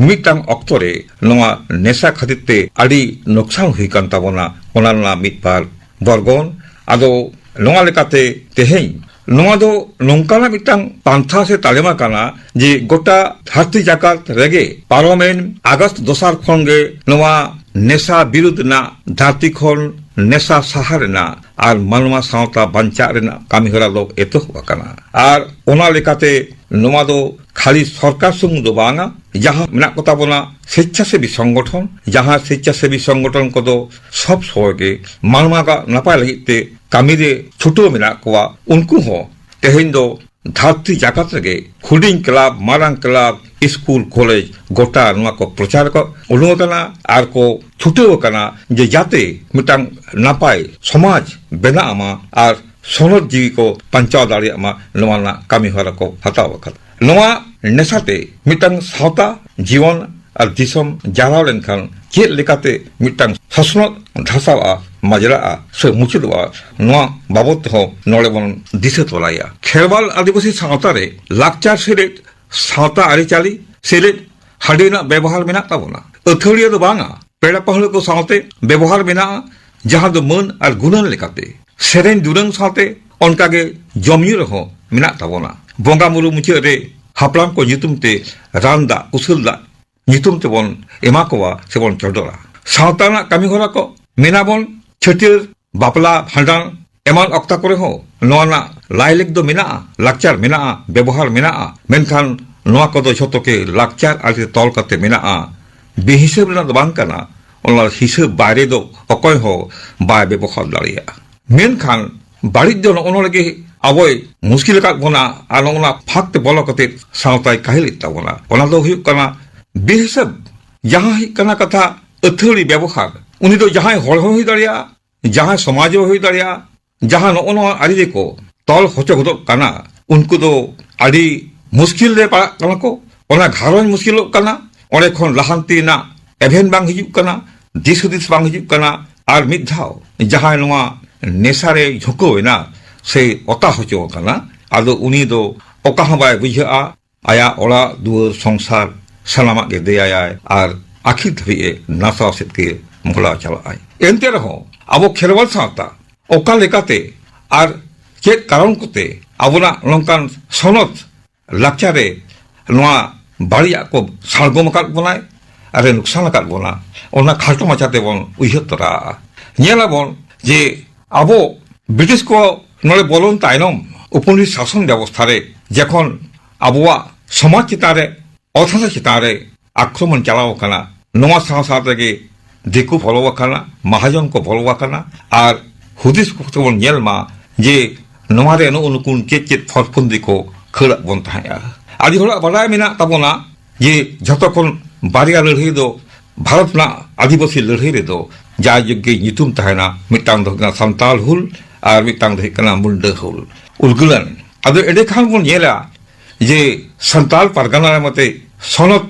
ᱢᱤᱫᱴᱟᱝ ᱚᱠᱛᱚ ᱨᱮ ᱱᱚᱣᱟ ᱱᱮᱥᱟ ᱠᱷᱟᱹᱛᱤᱨ ᱛᱮ ᱟᱹᱰᱤ ᱱᱚᱠᱥᱟᱱ ᱦᱩᱭ ᱠᱟᱱ ᱛᱟᱵᱚᱱᱟ, ᱚᱱᱟ ᱨᱮᱱᱟᱜ ᱢᱤᱫ ᱵᱟᱨ ᱵᱚᱨᱜᱚᱱ᱾ ᱟᱫᱚ ᱱᱚᱣᱟ ᱞᱮᱠᱟᱛᱮ ᱛᱮᱦᱮᱧ ᱱᱚᱣᱟ ᱫᱚ ᱱᱚᱝᱠᱟᱱᱟᱜ ᱢᱤᱫᱴᱟᱝ ᱯᱟᱱᱛᱷᱟ ᱥᱮ ᱛᱟᱞᱮᱢᱟ ᱠᱟᱱᱟ ᱡᱮ ᱜᱚᱴᱟ ᱫᱷᱟᱹᱨᱛᱤ ᱡᱟᱠᱟᱛ ᱨᱮᱜᱮ ᱯᱟᱨᱚᱢᱮᱱ ᱟᱜᱚᱥᱴ ᱫᱚᱥᱟᱨ ᱠᱷᱚᱱ ᱜᱮ ᱱᱚᱣᱟ ᱱᱮᱥᱟ ᱵᱤᱨᱩᱫᱽ ᱨᱮᱱᱟᱜ, ᱫᱷᱟᱹᱨᱛᱤ ᱠᱷᱚᱱ ᱱᱮᱥᱟ ᱥᱟᱦᱟ ᱨᱮᱱᱟᱜ ᱟᱨ ᱢᱟᱱᱣᱟ ᱥᱟᱶᱛᱟ ᱵᱟᱧᱪᱟᱜ ᱨᱮᱱᱟᱜ ᱠᱟᱹᱢᱤᱦᱚᱨᱟ ᱫᱚ ᱮᱛᱚᱦᱚᱵ ᱟᱠᱟᱱᱟ᱾ ᱟᱨ ᱚᱱᱟ ᱞᱮᱠᱟᱛᱮ ᱱᱚᱣᱟ ᱫᱚ ᱠᱷᱟᱹᱞᱤ ᱥᱚᱨᱠᱟᱨ ᱥᱩᱢᱩᱝ ᱫᱚ ᱵᱟᱝᱟ, ᱡᱟᱦᱟᱸ ᱢᱮᱱᱟᱜ ᱠᱚ ᱛᱟᱵᱚᱱᱟ ᱥᱮᱪᱪᱷᱟᱥᱮᱵᱤ ᱥᱚᱝᱜᱚᱴᱷᱚᱱ, ᱡᱟᱦᱟᱸ ᱥᱮᱪᱪᱷᱟᱥᱮᱵᱤ ᱥᱚᱝᱜᱚᱴᱷᱚᱱ ᱠᱚᱫᱚ ᱥᱚᱵ ᱥᱚᱢᱚᱭ ᱜᱮ ᱢᱟᱱᱣᱟ ᱠᱚᱣᱟᱜ ᱱᱟᱯᱟᱭ ᱞᱟᱹᱜᱤᱫ ᱛᱮ ᱠᱟᱹᱢᱤ ᱨᱮ ᱪᱷᱩᱴᱟᱹᱣ ᱢᱮᱱᱟᱜ ᱠᱚᱣᱟ, ᱩᱱᱠᱩ ᱦᱚᱸ ᱛᱮᱦᱮᱧ ᱫᱚ ᱫᱷᱟᱹᱨᱛᱤ ᱡᱟᱠᱟᱛ ᱨᱮᱜᱮ ᱦᱩᱰᱤᱧ ᱠᱞᱟᱵᱽ, ᱢᱟᱨᱟᱝ ᱠᱞᱟᱵᱽ, ᱥᱠᱩᱞ, ᱠᱚᱞᱮᱡᱽ ᱜᱚᱴᱟ ᱱᱚᱣᱟ ᱠᱚ ᱯᱨᱚᱪᱟᱨ ᱠᱚ ᱩᱰᱩᱝ ᱟᱠᱟᱱᱟ ᱟᱨ ᱠᱚ ᱪᱷᱩᱴᱟᱹᱣ ᱟᱠᱟᱱᱟ ᱡᱮ ᱡᱟᱛᱮ ᱢᱤᱫᱴᱟᱝ ᱱᱟᱯᱟᱭ ᱥᱚᱢᱟᱡᱽ ᱵᱮᱱᱟᱜ ᱢᱟ ᱟᱨ ᱥᱚᱱᱚᱛ ᱡᱤᱣᱤ ᱠᱚ ᱵᱟᱧᱪᱟᱣ ᱫᱟᱲᱮᱭᱟᱜ ᱢᱟ, ᱱᱚᱣᱟ ᱨᱮᱱᱟᱜ ᱠᱟᱹᱢᱤ ᱦᱚᱨᱟ ᱠᱚ ᱦᱟᱛᱟᱣ ᱟᱠᱟᱫᱟ᱾ ᱱᱚᱣᱟ ᱱᱮᱥᱟᱛᱮ ᱢᱤᱫᱴᱟᱝ ᱥᱟᱶᱛᱟ ᱡᱤᱭᱚᱱ ᱟᱨ ᱫᱤᱥᱚᱢ ᱡᱟᱨᱟᱣ ᱞᱮᱱᱠᱷᱟᱱ ᱪᱮᱫ ᱞᱮᱠᱟᱛᱮ ᱢᱤᱫᱴᱟᱝ ᱥᱚᱥᱱᱚᱜ ᱫᱷᱟᱥᱟᱣᱼᱟ, ᱢᱟᱡᱽᱨᱟᱜᱼᱟ ᱥᱮ ᱢᱩᱪᱟᱹᱫᱚᱜᱼᱟ, ᱱᱚᱣᱟ ᱵᱟᱵᱚᱛ ᱛᱮᱦᱚᱸ ᱱᱚᱰᱮ ᱵᱚᱱ ᱫᱤᱥᱟᱹ ᱛᱚᱨᱟᱭᱟ᱾ ᱠᱷᱮᱨᱣᱟᱞ ᱟᱹᱫᱤᱵᱟᱹᱥᱤ ᱥᱟᱶᱛᱟ ᱨᱮ ᱞᱟᱠᱪᱟᱨ ᱥᱮᱞᱮᱫ, ᱥᱟᱶᱛᱟ ᱟᱹᱨᱤᱪᱟᱹᱞᱤ ᱥᱮᱞᱮᱫ, ᱦᱟᱺᱰᱤ ᱨᱮᱱᱟᱜ ᱵᱮᱵᱚᱦᱟᱨ ᱢᱮᱱᱟᱜ ᱛᱟᱵᱚᱱᱟ᱾ ᱟᱹᱛᱷᱟᱹᱲᱤᱭᱟᱹ ᱫᱚ ᱵᱟᱝᱟ, ᱯᱮᱲᱟ ᱯᱟᱹᱦᱲᱟᱹ ᱠᱚ ᱥᱟᱶᱛᱮ ᱵᱮᱵᱚᱦᱟᱨ ᱢᱮᱱᱟᱜᱼᱟ, ᱡᱟᱦᱟᱸ ᱫᱚ ᱢᱟᱹᱱ ᱟᱨ ᱜᱩᱱᱟᱹᱱ ᱞᱮᱠᱟᱛᱮ᱾ ᱥᱮᱨᱮᱧ ᱫᱩᱨᱟᱹᱝ ᱥᱟᱶᱛᱮ ᱚᱱᱠᱟᱜᱮ ᱡᱚᱢ ᱧᱩ ᱨᱮᱦᱚᱸ ᱢᱮᱱᱟᱜ ᱛᱟᱵᱚᱱᱟ᱾ ᱵᱚᱸᱜᱟ ᱵᱩᱨᱩ ᱢᱩᱪᱟᱹᱫ ᱨᱮ ᱦᱟᱯᱲᱟᱢ ᱠᱚ ᱧᱩᱛᱩᱢ ᱛᱮ ᱨᱟᱱ ᱫᱟᱜ, ᱠᱩᱥᱟᱹᱞ ᱫᱟᱜ ᱧᱩᱛᱩᱢ ᱛᱮᱵᱚᱱ ᱮᱢᱟ ᱠᱚᱣᱟ ᱥᱮᱵᱚᱱ ᱪᱚᱰᱚᱨᱟ᱾ ᱥᱟᱶᱛᱟ ᱨᱮᱱᱟᱜ ᱠᱟᱹᱢᱤ ᱦᱚᱨᱟ ᱠᱚ ᱢᱮᱱᱟᱵᱚᱱ, ᱪᱷᱟᱹᱴᱭᱟᱹᱨ ᱵᱟᱯᱞᱟ, ᱵᱷᱟᱸᱰᱟᱱ ᱮᱢᱟᱱ ᱚᱠᱛᱟ ᱠᱚᱨᱮ ᱦᱚᱸ ᱱᱚᱣᱟ ᱨᱮᱱᱟᱜ ᱞᱟᱭᱞᱮᱠ ᱫᱚ ᱢᱮᱱᱟᱜᱼᱟ, ᱞᱟᱠᱪᱟᱨ ᱢᱮᱱᱟᱜᱼᱟ, ᱵᱮᱵᱚᱦᱟᱨ ᱢᱮᱱᱟᱜᱼᱟ, ᱢᱮᱱᱠᱷᱟᱱ ᱱᱚᱣᱟ ᱠᱚᱫᱚ ᱡᱷᱚᱛᱚ ᱜᱮ ᱞᱟᱠᱪᱟᱨ ᱟᱹᱨᱤ ᱛᱮ ᱛᱚᱞ ᱠᱟᱛᱮ ᱢᱮᱱᱟᱜᱼᱟ᱾ ᱵᱮᱦᱤᱥᱟᱹᱵ ᱨᱮᱱᱟᱜ ᱫᱚ ᱵᱟᱝ ᱠᱟᱱᱟ, ᱚᱱᱟ ᱦᱤᱥᱟᱹᱵ ᱵᱟᱭᱨᱮ ᱫᱚ ᱚᱠᱚᱭ ᱦᱚᱸ ᱵᱟᱭ ᱵᱮᱵᱚᱦᱟᱨ ᱫᱟᱲᱮᱭᱟᱜᱼᱟ᱾ ᱢᱮᱱᱠᱷᱟᱱ ᱵᱟᱹᱲᱤᱡ ᱫᱚ ᱱᱚᱜᱼᱚ ᱱᱚᱰᱮ ᱜᱮ ᱟᱵᱚᱭ ᱢᱩᱥᱠᱤᱞ ᱟᱠᱟᱫ ᱵᱚᱱᱟ ᱟᱨ ᱱᱚᱜᱼᱚ ᱱᱟ ᱯᱷᱟᱸᱠ ᱛᱮ ᱵᱚᱞᱚ ᱠᱟᱛᱮ ᱥᱟᱶᱛᱟᱭ ᱠᱟᱹᱦᱤᱞᱮᱫ ᱛᱟᱵᱚᱱᱟ᱾ ᱚᱱᱟ ᱫᱚ ᱦᱩᱭᱩᱜ ᱠᱟᱱᱟ ᱵᱮᱦᱤᱥᱟᱹᱵ᱾ ᱡᱟᱦᱟᱸ ᱦᱩᱭᱩᱜ ᱠᱟᱱᱟ ᱠᱟᱛᱷᱟ ᱟᱹᱛᱷᱟᱹᱲᱤ ᱵᱮᱵᱚᱦᱟᱨ, ᱩᱱᱤ ᱫᱚ ᱡᱟᱦᱟᱸᱭ ᱦᱚᱲ ᱦᱚᱸ ᱦᱩᱭ ᱫᱟᱲᱮᱭᱟᱜᱼᱟ, ᱡᱟᱦᱟᱸᱭ ᱥᱚᱢᱟᱡᱽ ᱦᱚᱸ ᱦᱩᱭ ᱫᱟᱲᱮᱭᱟᱜᱼᱟ, ᱡᱟᱦᱟᱸ ᱱᱚᱜᱼᱚ ᱱᱚᱣᱟ ᱟᱹᱨᱤ ᱨᱮᱠᱚ ᱛᱚᱞ ᱦᱚᱪᱚ ᱜᱚᱫᱚᱜ ᱠᱟᱱᱟ, ᱩᱱᱠᱩ ᱫᱚ ᱟᱹᱰᱤ ᱢᱩᱥᱠᱤᱞ ᱨᱮ ᱯᱟᱲᱟᱜ ᱠᱟᱱᱟ ᱠᱚ᱾ ᱚᱱᱟ ᱜᱷᱟᱨᱚᱸᱡᱽ ᱢᱩᱥᱠᱤᱞᱚᱜ ᱠᱟᱱᱟ, ᱚᱸᱰᱮ ᱠᱷᱚᱱ ᱞᱟᱦᱟᱱᱛᱤ ᱨᱮᱱᱟᱜ ᱮᱵᱷᱮᱱ ᱵᱟᱝ ᱦᱤᱡᱩᱜ ᱠᱟᱱᱟ, ᱫᱤᱥ ᱦᱩᱫᱤᱥ ᱵᱟᱝ ᱦᱤᱡᱩᱜ ᱠᱟᱱᱟ᱾ ᱟᱨ ᱢᱤᱫ ᱫᱷᱟᱣ ᱡᱟᱦᱟᱸᱭ ᱱᱚᱣᱟ ᱱᱮᱥᱟ ᱨᱮ ᱡᱷᱩᱸᱠᱟᱹᱣ ᱮᱱᱟ ᱥᱮ ᱚᱛᱟ ᱦᱚᱪᱚ ᱟᱠᱟᱱᱟ, ᱟᱫᱚ ᱩᱱᱤ ᱫᱚ ᱚᱠᱟ ᱦᱚᱸ ᱵᱟᱭ ᱵᱩᱡᱷᱟᱹᱜᱼᱟ᱾ ᱟᱭᱟᱜ ᱚᱲᱟᱜ ᱫᱩᱣᱟᱹᱨ ᱥᱚᱝᱥᱟᱨ ᱥᱟᱱᱟᱢᱟᱜ ᱜᱮ ᱫᱮᱭᱟᱭᱟᱭ ᱟᱨ ᱟᱹᱠᱷᱤᱨ ᱫᱷᱟᱹᱵᱤᱡ ᱮ ᱱᱟᱥᱟᱣ ᱥᱮᱫ ᱜᱮ ᱢᱚᱦᱰᱟ ᱪᱟᱞᱟᱜᱼᱟᱭ᱾ ᱮᱱᱛᱮ ᱨᱮᱦᱚᱸ ᱟᱵᱚ ᱠᱷᱮᱨᱣᱟᱞ ᱥᱟᱶᱛᱟ ᱚᱠᱟ ᱞᱮᱠᱟᱛᱮ ᱟᱨ ᱪᱮᱫ ᱠᱟᱨᱚᱱ ᱠᱚᱛᱮ ᱟᱵᱚᱱᱟᱜ ᱱᱚᱝᱠᱟᱱ ᱥᱚᱱᱚᱛ ᱞᱟᱠᱪᱟᱨ ᱨᱮ ᱱᱚᱣᱟ ᱵᱟᱹᱲᱤᱡᱟᱜ ᱠᱚ ᱥᱟᱲᱜᱚᱢ ᱟᱠᱟᱫ ᱵᱚᱱᱟᱭ ᱟᱨᱮ ᱱᱩᱠᱥᱟᱱ ᱟᱠᱟᱫ ᱵᱚᱱᱟ, ᱚᱱᱟ ᱠᱷᱟᱴᱚ ᱢᱟᱪᱷᱟ ᱛᱮᱵᱚᱱ ᱩᱭᱦᱟᱹᱨ ᱛᱚᱨᱟᱜᱼᱟ᱾ ᱧᱮᱞᱟᱵᱚᱱ ᱡᱮ ᱟᱵᱚ ᱵᱨᱤᱴᱤᱥ ᱠᱚ ᱱᱚᱰᱮ ᱵᱚᱞᱚᱱ ᱛᱟᱭᱱᱚᱢ ᱩᱯᱚᱱᱤᱥ ᱥᱟᱥᱚᱱ ᱵᱮᱵᱚᱥᱛᱷᱟ ᱨᱮ ᱡᱚᱠᱷᱚᱱ ᱟᱵᱚᱣᱟᱜ ᱥᱚᱢᱟᱡᱽ ᱪᱮᱛᱟᱱ ᱨᱮ, ᱚᱛ ᱦᱟᱥᱟ ᱪᱮᱛᱟᱱ ᱨᱮ ᱟᱠᱨᱚᱢᱚᱱ ᱪᱟᱞᱟᱣ ᱟᱠᱟᱱᱟ, ᱱᱚᱣᱟ ᱥᱟᱶ ᱥᱟᱶ ᱛᱮᱜᱮ ᱫᱤᱠᱩ ᱵᱚᱞᱚ ᱟᱠᱟᱱᱟ, ᱢᱟᱦᱟᱡᱚᱱ ᱠᱚ ᱵᱚᱞᱚ ᱟᱠᱟᱱᱟ, ᱟᱨ ᱦᱩᱫᱤᱥ ᱠᱚ ᱛᱮᱵᱚᱱ ᱧᱮᱞ ᱢᱟ ᱡᱮ ᱱᱚᱣᱟ ᱨᱮ ᱱᱩᱜᱼᱩ ᱱᱩᱠᱩ ᱪᱮᱫ ᱪᱮᱫ ᱯᱷᱚᱨᱯᱷᱚᱱᱫᱤ ᱠᱚ ᱠᱷᱟᱹᱲᱟᱜ ᱵᱚᱱ ᱛᱟᱦᱮᱸᱫᱼᱟ᱾ ᱟᱹᱰᱤ ᱦᱚᱲᱟᱜ ᱵᱟᱰᱟᱭ ᱢᱮᱱᱟᱜ ᱛᱟᱵᱚᱱᱟ ᱡᱮ ᱡᱷᱚᱛᱚ ᱠᱷᱚᱱ ᱵᱟᱨᱭᱟ ᱞᱟᱹᱲᱦᱟᱹᱭ ᱫᱚ ᱵᱷᱟᱨᱚᱛ ᱨᱮᱱᱟᱜ ᱟᱹᱫᱤᱵᱟᱹᱥᱤ ᱞᱟᱹᱲᱦᱟᱹᱭ ᱨᱮᱫᱚ ᱡᱟᱭᱡᱩᱜᱽ ᱜᱮ ᱧᱩᱛᱩᱢ ᱛᱟᱦᱮᱱᱟ, ᱢᱤᱫᱴᱟᱝ ᱫᱚ ᱦᱩᱭᱩᱜ ᱠᱟᱱᱟ ᱥᱟᱱᱛᱟᱞ ᱦᱩᱞ ᱟᱨ ᱢᱤᱫᱴᱟᱝ ᱫᱚ ᱦᱩᱭᱩᱜ ᱠᱟᱱᱟ ᱢᱩᱱᱰᱟᱹ ᱦᱩᱞ᱾ ᱩᱞᱜᱩᱞᱟᱱ᱾ ᱟᱫᱚ ᱮᱸᱰᱮ ᱠᱷᱟᱱ ᱵᱚᱱ ᱧᱮᱞᱟ ᱡᱮ ᱥᱟᱱᱛᱟᱞ ᱯᱟᱨᱜᱟᱱᱟ ᱨᱮ ᱢᱟᱛᱮ ᱥᱚᱱᱚᱛ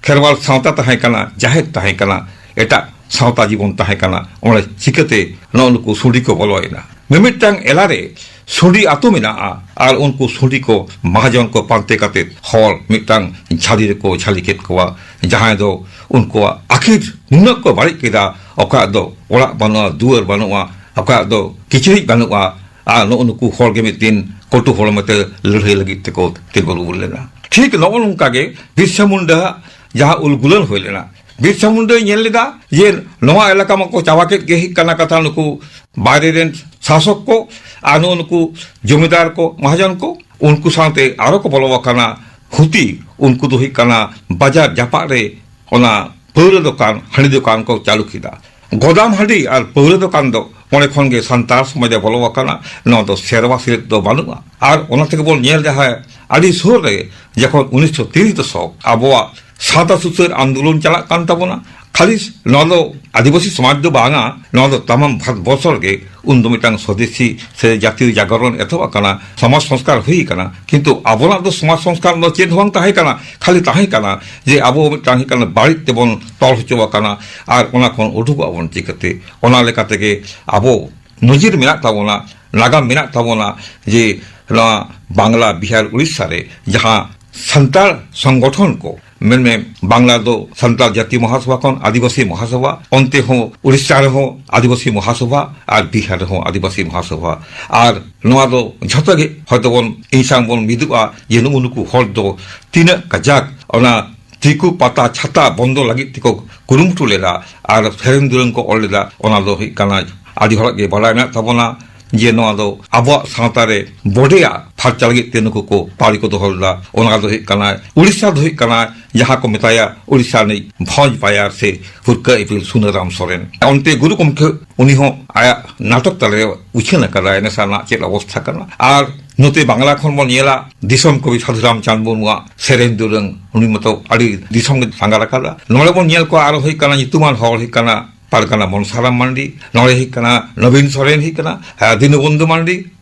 ᱠᱷᱮᱨᱣᱟᱞ ᱥᱟᱶᱛᱟ ᱛᱟᱦᱮᱸ ᱠᱟᱱᱟ, ᱡᱟᱦᱮᱨ ᱛᱟᱦᱮᱸ ᱠᱟᱱᱟ, ᱮᱴᱟᱜ ᱥᱟᱶᱛᱟ ᱡᱤᱵᱚᱱ ᱛᱟᱦᱮᱸ ᱠᱟᱱᱟ, ᱚᱸᱰᱮ ᱪᱤᱠᱟᱹᱛᱮ ᱱᱚᱜᱼᱚ ᱱᱩᱠᱩ ᱥᱩᱰᱤ ᱠᱚ ᱵᱚᱞᱚᱭᱮᱱᱟ? ᱢᱤᱢᱤᱫᱴᱟᱝ ᱮᱞᱟ ᱨᱮ ᱥᱩᱰᱤ ᱟᱹᱛᱩ ᱢᱮᱱᱟᱜᱼᱟ ᱟᱨ ᱩᱱᱠᱩ ᱥᱩᱰᱤ ᱠᱚ ᱢᱟᱦᱟᱡᱚᱱ ᱠᱚ ᱯᱟᱱᱛᱮ ᱠᱟᱛᱮ ᱦᱚᱲ ᱢᱤᱫᱴᱟᱝ ᱡᱷᱟᱹᱞᱤ ᱨᱮᱠᱚ ᱡᱷᱟᱹᱞᱤ ᱠᱮᱫ ᱠᱚᱣᱟ, ᱡᱟᱦᱟᱸᱭ ᱫᱚ ᱩᱱᱠᱩᱣᱟᱜ ᱟᱹᱠᱷᱤᱨ ᱱᱩᱱᱟᱹᱜ ᱠᱚ ᱵᱟᱹᱲᱤᱡ ᱠᱮᱫᱟ, ᱚᱠᱚᱭᱟᱜ ᱫᱚ ᱚᱲᱟᱜ ᱵᱟᱹᱱᱩᱜᱼᱟ, ᱫᱩᱣᱟᱹᱨ ᱵᱟᱹᱱᱩᱜᱼᱟ, ᱚᱠᱚᱭᱟᱜ ᱫᱚ ᱠᱤᱪᱨᱤᱡ ᱵᱟᱹᱱᱩᱜᱼᱟ, ᱟᱨ ᱱᱩᱜᱼᱩ ᱱᱩᱠᱩ ᱦᱚᱲ ᱜᱮ ᱢᱤᱫ ᱫᱤᱱ ᱠᱚᱴᱩ ᱦᱚᱲᱢᱚ ᱛᱮ ᱞᱟᱹᱲᱦᱟᱹᱭ ᱞᱟᱹᱜᱤᱫ ᱛᱮᱠᱚ ᱛᱤᱸᱜᱩ ᱨᱩᱣᱟᱹᱲ ᱞᱮᱱᱟ᱾ ᱴᱷᱤᱠ ᱱᱚᱜᱼᱚ ᱱᱚᱝᱠᱟ ᱜᱮ ᱵᱤᱨᱥᱟ ᱢᱩᱱᱰᱟ ᱡᱟᱦᱟᱸ ᱩᱞᱜᱩᱞᱟᱱ ᱦᱩᱭ ᱞᱮᱱᱟ, ᱵᱤᱨᱥᱟ ᱢᱩᱱᱰᱟᱹᱭ ᱧᱮᱞ ᱞᱮᱫᱟ ᱡᱮ ᱱᱚᱣᱟ ᱮᱞᱟᱠᱟ ᱢᱟᱠᱚ ᱪᱟᱵᱟ ᱠᱮᱫ ᱜᱮ, ᱦᱩᱭᱩᱜ ᱠᱟᱱᱟ ᱠᱟᱛᱷᱟ ᱱᱩᱠᱩ ᱵᱟᱭᱨᱮ ᱨᱮᱱ ᱥᱟᱥᱚᱠ ᱠᱚ ᱟᱨ ᱱᱩᱜᱼᱩ ᱱᱩᱠᱩ ᱡᱚᱢᱤᱫᱟᱨ ᱠᱚ, ᱢᱟᱦᱟᱡᱚᱱ ᱠᱚ, ᱩᱱᱠᱩ ᱥᱟᱶᱛᱮ ᱟᱨᱚ ᱠᱚ ᱵᱚᱞᱚ ᱟᱠᱟᱱᱟ ᱦᱩᱛᱤ᱾ ᱩᱱᱠᱩ ᱫᱚ ᱦᱩᱭᱩᱜ ᱠᱟᱱᱟ ᱵᱟᱡᱟᱨ ᱡᱟᱯᱟᱜ ᱨᱮ ᱚᱱᱟ ᱯᱟᱹᱣᱨᱟᱹ ᱫᱚᱠᱟᱱ, ᱦᱟᱺᱰᱤ ᱫᱚᱠᱟᱱ ᱠᱚ ᱪᱟᱹᱞᱩ ᱠᱮᱫᱟ᱾ ᱜᱚᱫᱟᱢ ᱦᱟᱺᱰᱤ ᱟᱨ ᱯᱟᱹᱣᱨᱟᱹ ᱫᱚᱠᱟᱱ ᱫᱚ ᱚᱸᱰᱮ ᱠᱷᱚᱱ ᱜᱮ ᱥᱟᱱᱛᱟᱲ ᱥᱚᱢᱟᱡᱽ ᱨᱮ ᱵᱚᱞᱚ ᱟᱠᱟᱱᱟ᱾ ᱱᱚᱣᱟ ᱫᱚ ᱥᱮᱨᱣᱟ ᱥᱮᱞᱮᱫ ᱫᱚ ᱵᱟᱹᱱᱩᱜᱼᱟ᱾ ᱟᱨ ᱚᱱᱟ ᱛᱮᱜᱮ ᱵᱚᱱ ᱧᱮᱞ ᱡᱟᱦᱟᱸ ᱟᱹᱰᱤ ᱥᱩᱨ ᱨᱮ ᱡᱚᱠᱷᱚᱱ ᱩᱱᱤᱥᱥᱚ ᱛᱤᱨᱤᱥ ᱫᱚᱥᱚᱠ ᱟᱵᱚᱣᱟᱜ ᱥᱟᱶᱛᱟ ᱥᱩᱥᱟᱹᱨ ᱟᱱᱫᱳᱞᱚᱱ ᱪᱟᱞᱟᱜ ᱠᱟᱱ ᱛᱟᱵᱚᱱᱟ, ᱠᱷᱟᱹᱞᱤ ᱱᱚᱣᱟ ᱫᱚ ᱟᱹᱫᱤᱵᱟᱹᱥᱤ ᱥᱚᱢᱟᱡᱽ ᱫᱚ ᱵᱟᱝᱟ, ᱱᱚᱣᱟ ᱫᱚ ᱛᱟᱢᱟᱢ ᱵᱷᱟᱨᱚᱛ ᱵᱚᱨᱥᱚ ᱨᱮᱜᱮ ᱩᱱ ᱫᱚ ᱢᱤᱫᱴᱟᱝ ᱥᱚᱫᱮᱥᱤ ᱥᱮ ᱡᱟᱛᱤᱭᱚ ᱡᱟᱜᱚᱨᱚᱱ ᱮᱛᱚᱦᱚᱵ ᱟᱠᱟᱱᱟ, ᱥᱚᱢᱟᱡᱽ ᱥᱚᱝᱥᱠᱟᱨ ᱦᱩᱭ ᱟᱠᱟᱱᱟ᱾ ᱠᱤᱱᱛᱩ ᱟᱵᱚᱱᱟᱜ ᱫᱚ ᱥᱚᱢᱟᱡᱽ ᱥᱚᱝᱥᱠᱟᱨ ᱫᱚ ᱪᱮᱫ ᱦᱚᱸ ᱵᱟᱝ ᱛᱟᱦᱮᱸ ᱠᱟᱱᱟ, ᱠᱷᱟᱹᱞᱤ ᱛᱟᱦᱮᱸ ᱠᱟᱱᱟ ᱡᱮ ᱟᱵᱚ ᱢᱤᱫᱴᱟᱝ ᱦᱩᱭᱩᱜ ᱠᱟᱱᱟ ᱵᱟᱹᱲᱤᱡ ᱛᱮᱵᱚᱱ ᱛᱚᱞ ᱦᱚᱪᱚ ᱟᱠᱟᱱᱟ ᱟᱨ ᱚᱱᱟ ᱠᱷᱚᱱ ᱩᱰᱩᱠᱚᱜ ᱟᱵᱚᱱ ᱪᱤᱠᱟᱹᱛᱮ? ᱚᱱᱟ ᱞᱮᱠᱟ ᱛᱮᱜᱮ ᱟᱵᱚ ᱱᱤᱡᱮᱨ ᱢᱮᱱᱟᱜ ᱛᱟᱵᱚᱱᱟ, ᱱᱟᱜᱟᱢ ᱢᱮᱱᱟᱜ ᱛᱟᱵᱚᱱᱟ ᱡᱮ ᱱᱚᱣᱟ ᱵᱟᱝᱞᱟ, ᱵᱤᱦᱟᱨ, ᱩᱲᱤᱥᱥᱟ ᱨᱮ ᱡᱟᱦᱟᱸ ᱥᱟᱱᱛᱟᱲ ᱥᱚᱝᱜᱚᱴᱷᱚᱱ ᱠᱚ, ᱢᱮᱱᱢᱮ ᱵᱟᱝᱞᱟ ᱫᱚ ᱥᱟᱱᱛᱟᱲ ᱡᱟᱹᱛᱤ ᱢᱚᱦᱟᱥᱚᱵᱷᱟ ᱠᱷᱚᱱ ᱟᱹᱫᱤᱵᱟᱹᱥᱤ ᱢᱚᱦᱟᱥᱚᱵᱷᱟ, ᱚᱱᱛᱮ ᱦᱚᱸ ᱩᱲᱤᱥᱥᱟ ᱨᱮᱦᱚᱸ ᱟᱹᱫᱤᱵᱟᱹᱥᱤ ᱢᱚᱦᱟᱥᱚᱵᱷᱟ ᱟᱨ ᱵᱤᱦᱟᱨ ᱨᱮᱦᱚᱸ ᱟᱹᱫᱤᱵᱟᱹᱥᱤ ᱢᱚᱦᱟᱥᱚᱵᱷᱟ᱾ ᱟᱨ ᱱᱚᱣᱟ ᱫᱚ ᱡᱷᱚᱛᱚ ᱜᱮ ᱦᱚᱭᱛᱳ ᱵᱚᱱ ᱤᱧ ᱥᱟᱶ ᱵᱚᱱ ᱢᱤᱫᱚᱜᱼᱟ ᱡᱮ ᱱᱩᱜᱼᱩ ᱱᱩᱠᱩ ᱦᱚᱲ ᱫᱚ ᱛᱤᱱᱟᱹᱜ ᱠᱟᱡᱟᱠ ᱚᱱᱟ ᱫᱤᱠᱩ ᱯᱟᱛᱟ ᱪᱷᱟᱛᱟ ᱵᱚᱱᱫᱚ ᱞᱟᱹᱜᱤᱫ ᱛᱮᱠᱚ ᱠᱩᱨᱩᱢᱩᱴᱩ ᱞᱮᱫᱟ ᱟᱨ ᱥᱮᱨᱮᱧ ᱫᱩᱨᱟᱹᱝ ᱠᱚ ᱚᱞ ᱞᱮᱫᱟ, ᱚᱱᱟ ᱫᱚ ᱦᱩᱭᱩᱜ ᱠᱟᱱᱟ ᱟᱹᱰᱤ ᱦᱚᱲᱟᱜ ᱜᱮ ᱵᱟᱰᱟᱭ ᱢᱮᱱᱟᱜ ᱛᱟᱵᱚᱱᱟ ᱡᱮ ᱱᱚᱣᱟ ᱫᱚ ᱟᱵᱚᱣᱟᱜ ᱥᱟᱶᱛᱟ ᱨᱮ ᱵᱚᱰᱮᱭᱟ ᱯᱷᱟᱨᱪᱟ ᱞᱟᱹᱜᱤᱫ ᱛᱮ ᱱᱩᱠᱩ ᱠᱚ ᱯᱟᱹᱲᱤ ᱠᱚ ᱫᱚᱦᱚ ᱞᱮᱫᱟ᱾ ᱚᱱᱟ ᱫᱚ ᱦᱩᱭᱩᱜ ᱠᱟᱱᱟ ᱩᱲᱤᱥᱥᱟ ᱫᱚ ᱦᱩᱭᱩᱜ ᱠᱟᱱᱟ ᱡᱟᱦᱟᱸ ᱠᱚ ᱢᱮᱛᱟᱭᱟ ᱩᱲᱤᱥᱥᱟ ᱨᱤᱱᱤᱡ ᱵᱷᱚᱸᱡᱽ ᱵᱟᱭᱟᱨ ᱥᱮ ᱦᱩᱨᱠᱟᱹ ᱤᱯᱤᱞ ᱥᱩᱱᱟᱹᱨᱟᱢ ᱥᱚᱨᱮᱱ᱾ ᱚᱱᱛᱮ ᱜᱩᱨᱩ ᱜᱚᱢᱠᱮ ᱩᱱᱤ ᱦᱚᱸ ᱟᱭᱟᱜ ᱱᱟᱴᱚᱠ ᱛᱟᱞᱟᱨᱮ ᱩᱪᱷᱟᱹᱱ ᱟᱠᱟᱫᱟᱭ ᱱᱮᱥᱟ ᱨᱮᱱᱟᱜ ᱪᱮᱫ ᱚᱵᱚᱥᱛᱷᱟ ᱠᱟᱱᱟ᱾ ᱟᱨ ᱱᱚᱛᱮ ᱵᱟᱝᱞᱟ ᱠᱷᱚᱱ ᱵᱚᱱ ᱧᱮᱞᱟ ᱫᱤᱥᱚᱢ ᱠᱚᱵᱤ ᱥᱟᱹᱫᱷᱩ ᱨᱟᱢᱪᱟᱸᱫᱽ ᱢᱩᱨᱢᱩᱣᱟᱜ ᱥᱮᱨᱮᱧ ᱫᱩᱨᱟᱹᱝ, ᱩᱱᱤ ᱢᱟᱛᱚ ᱟᱹᱰᱤ ᱫᱤᱥᱚᱢ ᱜᱮ ᱥᱟᱸᱜᱷᱟᱨ ᱟᱠᱟᱫᱟ᱾ ᱱᱚᱰᱮ ᱵᱚᱱ ᱧᱮᱞ ᱠᱚᱣᱟ ᱟᱨᱚ ᱦᱩᱭᱩᱜ ᱠᱟᱱᱟ ᱧᱩᱛᱩᱢᱟᱱ ᱦᱚᱲ ᱦᱩᱭᱩᱜ ᱠᱟᱱᱟ ᱯᱟᱨᱜᱟᱱᱟ ᱢᱚᱱᱥᱟᱨᱟᱢ ᱢᱟᱱᱰᱤ, ᱱᱚᱰᱮ ᱦᱩᱭᱩᱜ ᱠᱟᱱᱟ ᱱᱚᱵᱤᱱ ᱥᱚᱨᱮᱱ, ᱦᱩᱭᱩᱜ ᱠᱟᱱᱟ, ᱦᱮᱸ, ᱫᱤᱱᱩᱵᱚᱱᱫᱷᱩ ᱢᱟᱱᱰᱤ,